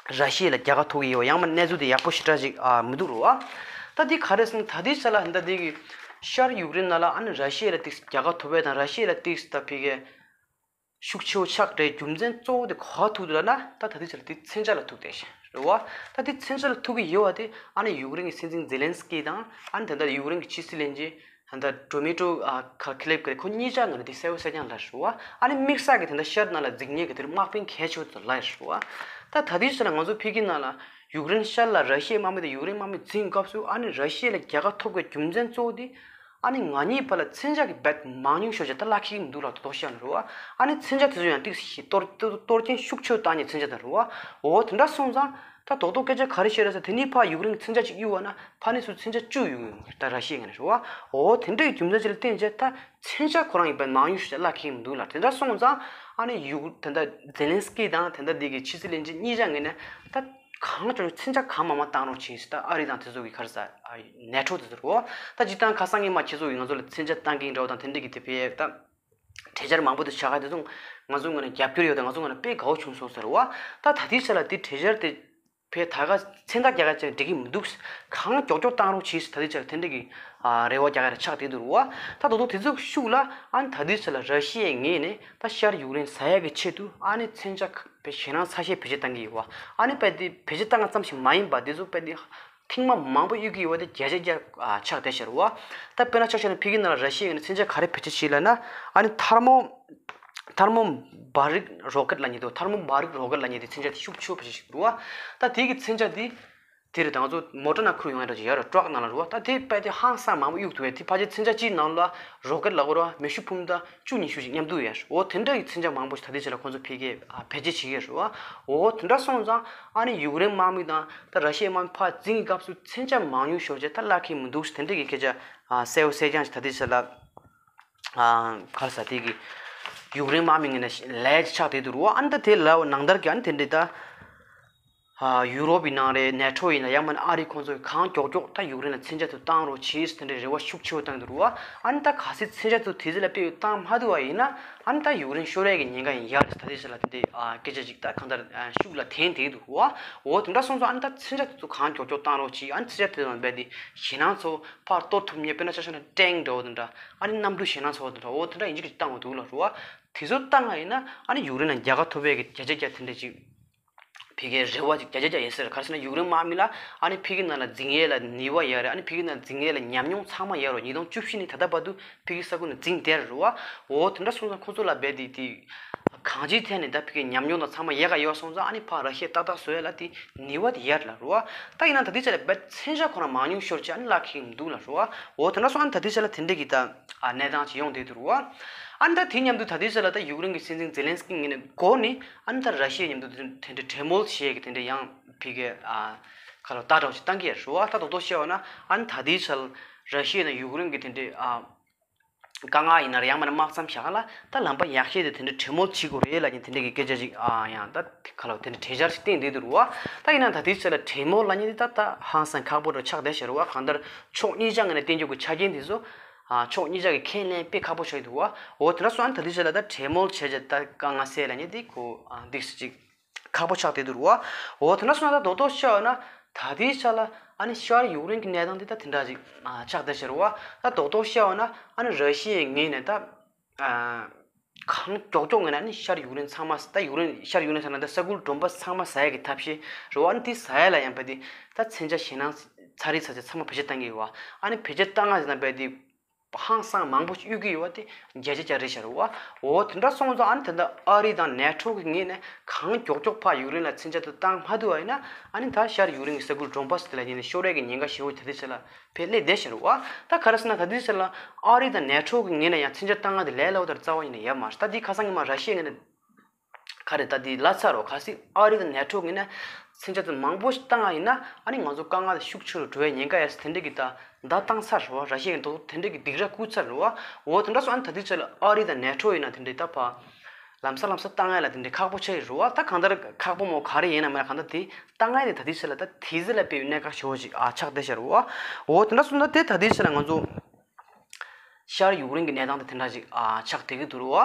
ད་ར་ཤི་ཡ་ལ་རྒྱལ་ཁ་ཐོབ་ཀྱི་ཡོད་པ་ཡང་མ་གནས་ཚུལ་དེ་ཡག་པོ་ཞེ་དྲག་ཅིག་ཨ་མི་འདུག་རེད་བ། ད་འདི་ག་རེ་ཟེར་ན་ད་ལྟའི་ཆ་ལ་ད་འདི་གི་ཤར་ཡུཀ་རེན་ནང་ལ་ཨ་ནི་ར་ཤི་ཡ་ལ་ཏིག་ཙམ་རྒྱལ་ཁ་ཐོབ་པ་དང་ར་ཤི་ཡ་ལ་ཏིག་ཙམ་ད་ཕ་གི་ཤུགས་ཆེ་བོ་ཆགས་འདྲའི་རྒྱུ་མཚན་གཙོ་བོ་དེ་ག་པར་ཐུག་འདུག་ལབ་ན་ད་ད་ལྟའི་ཆ་ལ་དེ་མཚོན་ཆ་ལ་ཐུག་བསྡད་ཤག་རེད་བ། ད་དེ་མཚོན་ཆ་ལ་ཐུག་གི་ཡོད་པ་དེ་ཨ་ནི་ཡུཀ་རེན་གྱི་སྲིད་འཛིན་ཛེ་ལན་སི་ཀི་དང་ཨ་ནི་ད་ལྟ་ཡུཀ་རེན་གྱི་ཕྱི་སྲིད་བློན་ཆེན་ད་ལྟ་ཌོ་མི་ཊོ་ཨ་ཁ་ཁི་ལེབ་ཀྱི་ཁོ་གཉིས་ཆ་ངོས་ནས་དེ་གསལ་པོ་གསལ་རྐྱང་ལབ་རེད་བ། ཨ་ནི་དམིགས་བསལ་གྱི་དེ་འདྲ་ཤར་ནང་ལ་འཛིང་མཁན་གྱི་དེར་དམག་དཔོན་གལ་ཆེ་བོ་ཚོ་ལབ་རེད་བ། ད་ད་ལྟའི་ཆ་ལ་ང་ཚོ་ཕ་གི་ནང་ལ་ཡུཀ་རེན་ཤར་ལ་ར་ཤི་ཡའི་དམག་མི་དང་ཡུཀ་རེན་དམག་མི་འཛིང་སྐབས་སུ་ཨ་ནི་ར་ཤི་ཡ་ལ་རྒྱལ་ཁ་ཐོབ་དགོས་རྒྱུ་མཚན་གཙོ་བོ་དེ། ཨ་ནི་ང་གཉིས་བར་ལ་མཚོན་ཆ་གི་རྦད་མང་ཉུང་ཤོར་བྱས་ད་ལྷག་ཁེལ་གྱི་མི་འདུག་ལབ་དོག་དོག་བཤད་ནི་རེད་བ། ཨ་ནི་མཚོན་ཆ་དེ་ཚོ་ཡང་ཏིག་ཙམ་གཏོར་གཏོར་གཏོར་སྐྱོན་ཤུགས་ཆེ་བཏང་ནས་མཚོན་ཆ་དང་རེད་བ། འོ་དེ་འདྲ་སོང་ཙང་ད་དོག་དོག་སྐད་ཆ་ག་རེ་བཤད་རེད་ཟེར་དེ་ནི་ཕར་ཡུཀ་རེན་གྱི་མཚོན་ཆ་གཅིག་གཡུགས་པ་ན་ཕ་ནི་ཚོས་མཚོན་ཆ་བཅུ་གཡུགས་ཡོང་གི་རེད། ད་ར་ཤི་ཡ་ངོས་ནས་རེད་བ། འོ་དེ་འདྲ་གི་རྒྱུ་མཚན་ཅིག་ལ་བརྟེན་བྱས་ད་མཚོན་ཆ་ཁོ་རང་གི་རྦད་མང་ཉུང་ཤོར་བྱས་ལྷག་ཁེལ་གྱི་མི་འདུག་ལབ་དེ་འདྲ་སོང་ཙང་ཨ་ནི་ཡུཀ་དེ་འདྲ་ཛེ་ལན་སི་ཀི་དང་དེ་འདྲ་འདི་གི་ཕྱི་སྲིད་བློན་ཆེན་གཉིས་ཆ་ངོས་ནས་ད། གང་བྱུང་མཚོན་ཆ་གང་མང་མང་བཏང་རོགས་བྱེད་ཟེར། ད་ཨ་རི་དང་དེ་ཚོ་གི་ག་རེ་ཟེར་ནེ་ཊོ་དེ་ཚོ་རེད་བ། ད་སྤྱིར་བཏང་ཁ་སང་ཉི་མ་ཁྱེད་ཚོ་གིས་ང་ཚོ་ལ་མཚོན་ཆ་བཏང་གིན་འདྲ་བ་དང་དེ་འདྲ་གི་དེ་བས་ད་གྲོས་འཆར་མང་པོ་དེ་བཞག་ག་དེ་ཚོ་ང་ཚོ་ངོས་ནས་རྒྱབ་སྐྱོར་ཡོད་དང་ང་ཚོ་ངོས་ནས་དཔེ་དགའ་བོ་བྱུང་སོང་ཟེར་བ། ད་ད་ལྟའི་ཆ་ལ་དེ་གྲོས་འཆར་དེ་ ཕའི་ད་ག་མཚན་རྟགས་རྒྱག་ག་ཅིག་འགྲིག་གི་མི་འདུག་གང་མགྱོགས་མགྱོགས་བཏང་རོགས་གྱིས་ད་ལྟའི་ཆར་དེ་འདྲ་གི་རེ་བ་རྒྱག་ག་ཆགས་བསྡད་འདུག་རུ་བ། ད་དོ་དོ་དེ་ཚོ་ཤུགས་ལ་ཨ་ནི་ད་ལྟའི་ཆར་ལ་ར་ཤི་ཡའི་ངོས་ནས་ད་ཤར་ཡུཀ་རེན་ཟ་ཡ་གི་ཆེད་དུ་ཨ་ནི་མཚོན་ཆ་ཁ་ཞེད་སྣང་ཚ་ཤས་བེད་སྤྱོད་བཏང་གི་ཡོད་བ། ཨ་ནི་དཔེ་དེ་བེད་སྤྱོད་བཏང་ང་ཙམ་ཞིག་མ་ཡིན་པ་དེ་ཚོ་དཔེ་དེ་ཐེངས་མ་མང་པོ་གཡུག་གི་ཡོད་པ་དེ་བརྒྱ་ཆ་བརྒྱ་ཆགས་བསྡད་ཤག་རུ་བ། ད་དཔེར་ན་ཆ་བཞག་ན་ཕ་གི་ནང་ལ་ར་ཤི་ཡའི་ངོས་ནས་མཚོན་ཆ་ག་རེ་བེད་སྤྱོད་བྱས་ལབ་ན་ཨ་ནི་ཐར་མོ་ཐར་མོ་བྷ་རིག་རོ་ཀེད་ལབ་མཁན་དེ་ཐར་མོ་བྷ་རིག་རོ་ཀེད་ལབ་མཁན་དེ་མཚོན་ཆ་དེ་ཤུགས་ཆེ་བོ་བེད་སྤྱོད་བྱེད་ཀྱི་འདུག་བ། ད་དེ་གི་མཚོན་ཆ་དེ་དེ་རེད། ད་ང་ཚོ་མོ་ཊ་ནང་ཁུར་ཡོང་ཡ་འདྲ་ཅིག་ཡོད་རེད། ཊྲག་ནང་ལ་རེད་བ། ད་དེ་དཔེ་དེ་ཧང་སང་མང་པོ་གཡུག་ཐུབ་ཡ་དེ་ཕལ་ཆེར་མཚོན་ཆ་གཅིག་ནང་ལ་རོ་ཀེད་ལབ་དགོས་རེད་བ། མེ་ཤུགས་འཕུར་མདའ་བཅུ་ཉི་ཤུ་ཅིག་མཉམ་དུ་ཡོད་རེད། འོ་དེ་འདྲ་གི་མཚོན་ཆ་མང་པོ་ཞིག་ད་ལྟའི་ཆ་ལ་ཁོང་ཚོ་ཕ་གིར་བེད་སྤྱོད་བྱེད་ཀྱི་ཡོད་རེད་བ། འོ་དེ་འདྲ་སོང་ཙང་ཨ་ནི་ཡུཀ་རེན་དམག་མི་དང་ད་ར་ཤི་ཡའི་དམག་མི་ཕར་འཛིང་གི་སྐབས་སུ་མཚོན་ཆ་མང་ཉུང་ཤོར་རྗེས་ད་རླག་གི་མི་འདུག་ཟེར་དེ་འདྲ་གི་སྐད་ཆ་གསལ་བོ་གསལ་རྐྱང་ཞིག་ད་ལྟའི་ཆ་ལ། ཨ་ག་རེ་ཟེར་དེ་གི་ཡུཀ་རེན་དམག་མི་ངོས་ནས་ལས་ཆགས་བསྡད་འདུག་རུ་བ། ཨ་ནི་ད་དེ་ལབ་ནང་ལྟར་གྱི་ཨ་ནི་དེ་འདྲའི་ད་ཨ་ཡུ་རོབ་ཡིན་ནའང་རེད། ནེ་ཊོ་ཡིན་ན་ཡང་མིན་ན་ཨ་རི་ཁོང་ཚོས་གང་མགྱོགས་མགྱོགས་ད་ཡུཀ་རེན་ལ་མཚོན་ཆ་དེ་བཏང་རོགས་གྱིས་དེ་འདྲའི་རེ་བ་ཤུགས་ཆེ་བོ་བཏང་གི་འདུག་རུ་བ། ཨ་ནི་ད་གལ་སྲིད་མཚོན་ཆ་དེ་དེ་ཚོ་ལ་དཔེ་བཏང་མ་ཐུབ་པ་ཡིན་ན་ཨ་ནི་ད་ཡུཀ་རེན་ཤོར་ཡས་ཀྱི་ཉེན་ཁ་ཡང་ཡོད་རེད། ད་ལྟའི་ཆ་ལ་དེ་འདྲའི་ཨ་སྐད་ཆ་ཅིག་ད་གང་ལྟར་ཨ་ཤུགས་ལ་འཐེན་བསྡད་འདུག་རུ་བ། འོ་དེ་འདྲ་སོང་ཙང་ཨ་ནི་ད་མཚོན་ཆ་དེ་ཚོ་གང་མགྱོགས་མགྱོགས་བཏང་རོགས་གྱིས། ཨ་ནི་མཚོན་ཆ་དེ་ཚོ་རྦད་དེ་ཞེད་སྣང་ཚ་བོ་ཕར་གཏོར་ཐུབ་མཁན། དཔེར་ན་ཆ་བཞག་ན་ཊེང་འདྲ་བོ་དེ་འདྲ་ཨ་ནི་གནམ་གྲུ་ཞེད་སྣང་ཚ་བོ་དེ་འདྲ་འོ་དེ་འདྲ་ཡིན་གཅིག་གཅིག་བཏང་དགོས་འདུག་ལབ་རུ་བ། དེ་ཚོ་བཏང་བ་ཡིན་ན་ཨ་ནི་ཡུཀ་རེན་ལ་རྒྱལ་ཁ་ཐོབ་ཡས་ཀྱི་བརྒྱ་ཆ་བརྒྱ་དེ་འདྲ་ཅིག་ཕ་གིའི་རེ་བ་ཅིག་བརྒྱ་ཆ་བརྒྱ་ཡིན་ས་རེད། ག་རེ་ཟེར་ན་ཡུཀ་རེན་དམག་མི་ལ་ཨ་ནི་ཕ་གི་ནང་ལ་འཛིང་ཡས་ལ་ནུས་པ་ཡོད་རེད། ཨ་ནི་ཕ་གི་ནང་འཛིང་ཡས་ལ་ཉམས་མྱོང་ཚང་མ་ཡོད་རེད། ཉིས་སྟོང་བཅུ་བཞི་ནས་ད་ལྟ་བར་དུ་ཕ་གི་ས་ཁུལ་ནང་འཛིང་བསྡད་རེད་རུ་བ། འོ་དེ་འདྲ་སོང་ཙང་ཁོ་ཚོ་ལ་རྦད་དེ་དེ་གང་ཅིའི་ཐད་ནས་ད་ཕ་གིའི་ཉམས་མྱོང་དང་ཚང་མ་ཡོད་ག་ཡོད་སོང་ཙང་ཨ་ནི་ཕར་ར་ཤི་ཡ་ཏག་ཏག་བཟོ་ཡས་ལ་དེ་ནུས་པ་དེ་ཡོད་རེད་ལབ་རུ་བ། ད་ཡིན་ན་ད་ལྟའི་ཆ་ལ་རྦད་མཚོན་ཆ་ཁོ་རང་མང་ཉུང་ཤོར་བྱས་ཨ་ནི་རླག་གི་མི་འདུག་ལབ་རུ་བ། འོ་དེ་འདྲ་སོང་ཨ་ནི་ད་ལྟའི་ཆ་ལ་དེ་འདྲ་གི་ད་ཨ་གནས་སྟངས་ཅིག་ཡོང་བསྡད་འདུག་རུ་བ། ཨ་ནི་ད་དེ་མཉམ་དུ་ད་ལྟའི་ཆ་ལ་ད་ཡུཀ་རེན་གྱི་སྲིད་འཛིན་ཛེ་ལན་སི་ཀི་ངོས་ནས་འགོ་ནས་ཨ་ནི་ད་ར་ཤི་ཡའི་མཉམ་དུ་དེ་འདྲའི་གྲོས་མོལ་བྱེད་ཀྱི་དེ་འདྲའི་ཡང་ཕ་གིའི་ཨ་ཁ་ལོ་ལྟ་གྲོགས་ཅིག་བཏང་གི་ཡོད་རེད་བ། ད་རྡོག་རྡོག་བཤད་པ་ན་ཨ་ནི་ད་ལྟའི་ཆར་ར་ཤི་ཡ་དང་ཡུཀ་རེན་གྱི་དེ་འདྲའི་ཨ་དཀའ་ངལ་ཡིན་ན་རེད། ཡང་མིན་ན་དམག་མཚམས་བཞག་ལ་ད་ལམ་པ་ཡག་ཤོས་དེ་དེ་འདྲའི་གྲོས་མོལ་བྱེད་དགོས་རེད་ལབ་མཁན་དེ་འདྲ་གི་སྐད་ཆ་ཅིག་ཨ་ཡང་ད་ཁ་ལོ་དེ་འདྲའི་གྲོས་འཆར་ཞིག་བཏིང་བསྡད་འདུག་རུ་བ། ད་ཡིན་ན་ད་ལྟའི་ཆར་ལ་གྲོས་མོལ་ལབ་མཁན་དེ་ད་ད་ཧང་སང་ཁག་པོ་འདྲ་ཆགས་བསྡད་ཤག་རུ་བ། གང་ལྟར་ཕྱོགས་གཉིས་ཆ་ངོས་ནས་བསྟན་རྒྱུ་གི་ཆ་རྐྱེན་དེ་ཚོ་ཨ་ཕྱོགས་གཉིས་ཆ་གི་ཁས་ལེན་དཔེ་ཁག་པོ་ཆགས་འདུག་བ། འོ་དེ་འདྲ་སོང་ན་ད་ལྟའི་ཆར་ལ་ད་གྲོས་མོལ་བྱས་རྗེས་ད་དཀའ་ངལ་སེལ་ལབ་མཁན་དེ་ཁོ་ཨ་འདུག་སེ་ཅིག་ཁག་པོ་ཆགས་བསྡད་འདུག་རུ་བ། འོ་དེ་འདྲ་སོང་ན་ད་རྡོག་རྡོག་བཤད་པ་ན་ད་ལྟའི་ཆ་ལ་ཨ་ནི་ཤར་ཡུཀ་རེན་གྱི་གནས་སྟངས་དེ་ད་དེ་འདྲ་ཅིག་ཨ་ཆགས་བསྡད་ཤག་རུ་བ། ད་རྡོག་རྡོག་བཤད་པ་ན་ཨ་ནི་ར་ཤི་ཡའི་ངོས་ནས་ད་ཨ་གང་མགྱོགས་མགྱོགས་ངོས་ནས་ཨ་ནི་ཤར་ཡུཀ་རེན་ཚང་མ་ད་ཡུཀ་རེན་ཤར་ཡུཀ་རེན་ཟེར་ན་ད་ས་ཁུལ་གྲོང་པ་ཚང་མ་ཟ་ཡ་གི་ཐབས་ཤེས་རུ་བ། ཨ་ནི་དེ་ཟ་ཡ་ལ་ཡང་རྦད་དེ་ད་མཚོན་ཆ་ཞེད་སྣང་ཚ་རེད་ཚ་ཚ་ཚང་མ་བེད་སྤྱོད་བཏང་གི་ཡོད་བ། ཨ་ནི་བེད་སྤྱོད་བཏང་ང་ཟེར་ན་རྦད་དེ་ཧང་སང་མང་པོ་ཞིག་གཡུག་གི་ཡོད་པ་དེ་བརྒྱ་ཆ་བརྒྱ་རེད་ཤག་རུ་བ། འོ་དེ་འདྲ་སོང་ཙང་ཨ་ནི་ད་ལྟ་ཨ་རི་དང་ནེ་ཊོ་གི་ངོས་ནས་གང་མགྱོགས་མགྱོགས་ཕར་ཡུཀ་རེན་ལ་མཚོན་ཆ་དེ་བཏང་མ་ཐུབ་པ་ཡིན་ན་ཨ་ནི་ད་ཤར་ཡུཀ་རེན་གྱི་ས་ཁུལ་གྲོང་པ་ཟེར་དེ་ལ་ཡིན་ནའི་ཤོར་ཡས་ཀྱི་ཉེན་ཁ་ཞེ་པོ་ད་ལྟའི་ཆ་ལ་ཕར་སླེབས་བསྡད་ཤག་རུ་བ། ད་ག་རེ་ཟེར་ན་ད་ལྟའི་ཆ་ལ་ཨ་རི་དང་ནེ་ཊོ་གི་ངོས་ནས་ཡང་མཚོན་ཆ་བཏང་ང་དེ་ལས་སླ་བོ་དེ་རྩ་བ་ཉིད་ནས་ཡོད་མ་རེད། ད་དེ་ཁ་སང་ཉི་མ་ར་ཤི་ཡའི་ངོས་ནས་ག་རེ་ད་དེ་ལབ་ཚར་རོ། གལ་སྲིད་ཨ་རི་དང་ནེ་ཊོ་ངོས་ནས་མཚོན་ཆ་དེ་མང་པོ་ཞིག་བཏང་ཡིན་ན་ཨ་ནི་ང་ཚོ་དཀའ་ངལ་ཤུགས་ཆེ་རུ་འགྲོ་བའི་ཉེན་ཁ་ཡོད་ཟེར་དེ་འདྲ་གི་ད་བརྡ་བཏང་ཚར་རོ། ར་ཤི་ཡ་གི་ཐོག་དེ་འདྲ་གི་སྡིགས་ར་བསྐུལ་ཚར་རོ། འོ་དེ་འདྲ་སོང་ཨ་ནི་ད་ལྟའི་ཆ་ལ་ཨ་རི་དང་ནེ་ཊོ་ཡིན་ན་དེ་འདྲ་ད་ཕར་ལམ་སང་ལམ་སང་བཏང་ཡ་ལ་དེ་འདྲ་ཁག་པོ་ཆགས་ཡོད་རོ། ད་གང་ལྟར་ཁག་པོ་མོ་ག་རེ་ཡིན་ན་མིན་ན་གང་ལྟར་དེ་བཏང་ཡ་དེ་ད་ལྟའི་ཆ་ལ་ད་དེ་ཚོ་ལ་དཔེ་གནད་འགག་ཆེ་བོ་ཞིག་ཨ་ཆགས་བསྡད་ཤག་རོ། འོ་དེ་འདྲ་སོང་ན་དེ་ད་ལྟའི་ཆ་ལ་ང་ཚོ་ཤར་ཡུཀ་རེན་གྱི་གནས་སྟངས་དེ་དེ་འདྲ་ཞིག་ཨ་ཆགས་བསྡད་ཀྱི་འདུག་རོ།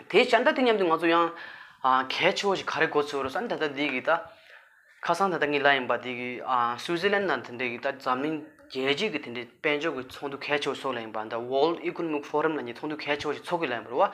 དེ་བྱས་ད་དེ་མཉམ་དུ་ང་ཚོ་ཡང་ཨ་གལ་ཆེ་བོ་ཞིག་ག་རེ་གོ་ཚོད་རེད་ཟེར་ན་ད་ལྟ་འདི་གི་ད་ཁ་སང་ད་ལྟ་ངས་ལབ་ཡིན་པ་འདི་གི་ཨ་སུའི་ཙི་ལན་ནང་དེ་འདྲའི་གི་ད་འཛམ་གླིང་རྒྱལ་སྤྱི་གི་དེ་འདྲའི་དཔལ་འབྱོར་གྱི་ཚོགས་འདུ་གལ་ཆེ་བོ་ཚོགས་ལབ་ཡིན་པ། ད་World Economic Forum ལབ་མཁན་ཚོགས་འདུ་གལ་ཆེ་བོ་ཞིག་ཚོགས་ཀྱི་ལབ་ཡིན་པ་རེད་བ།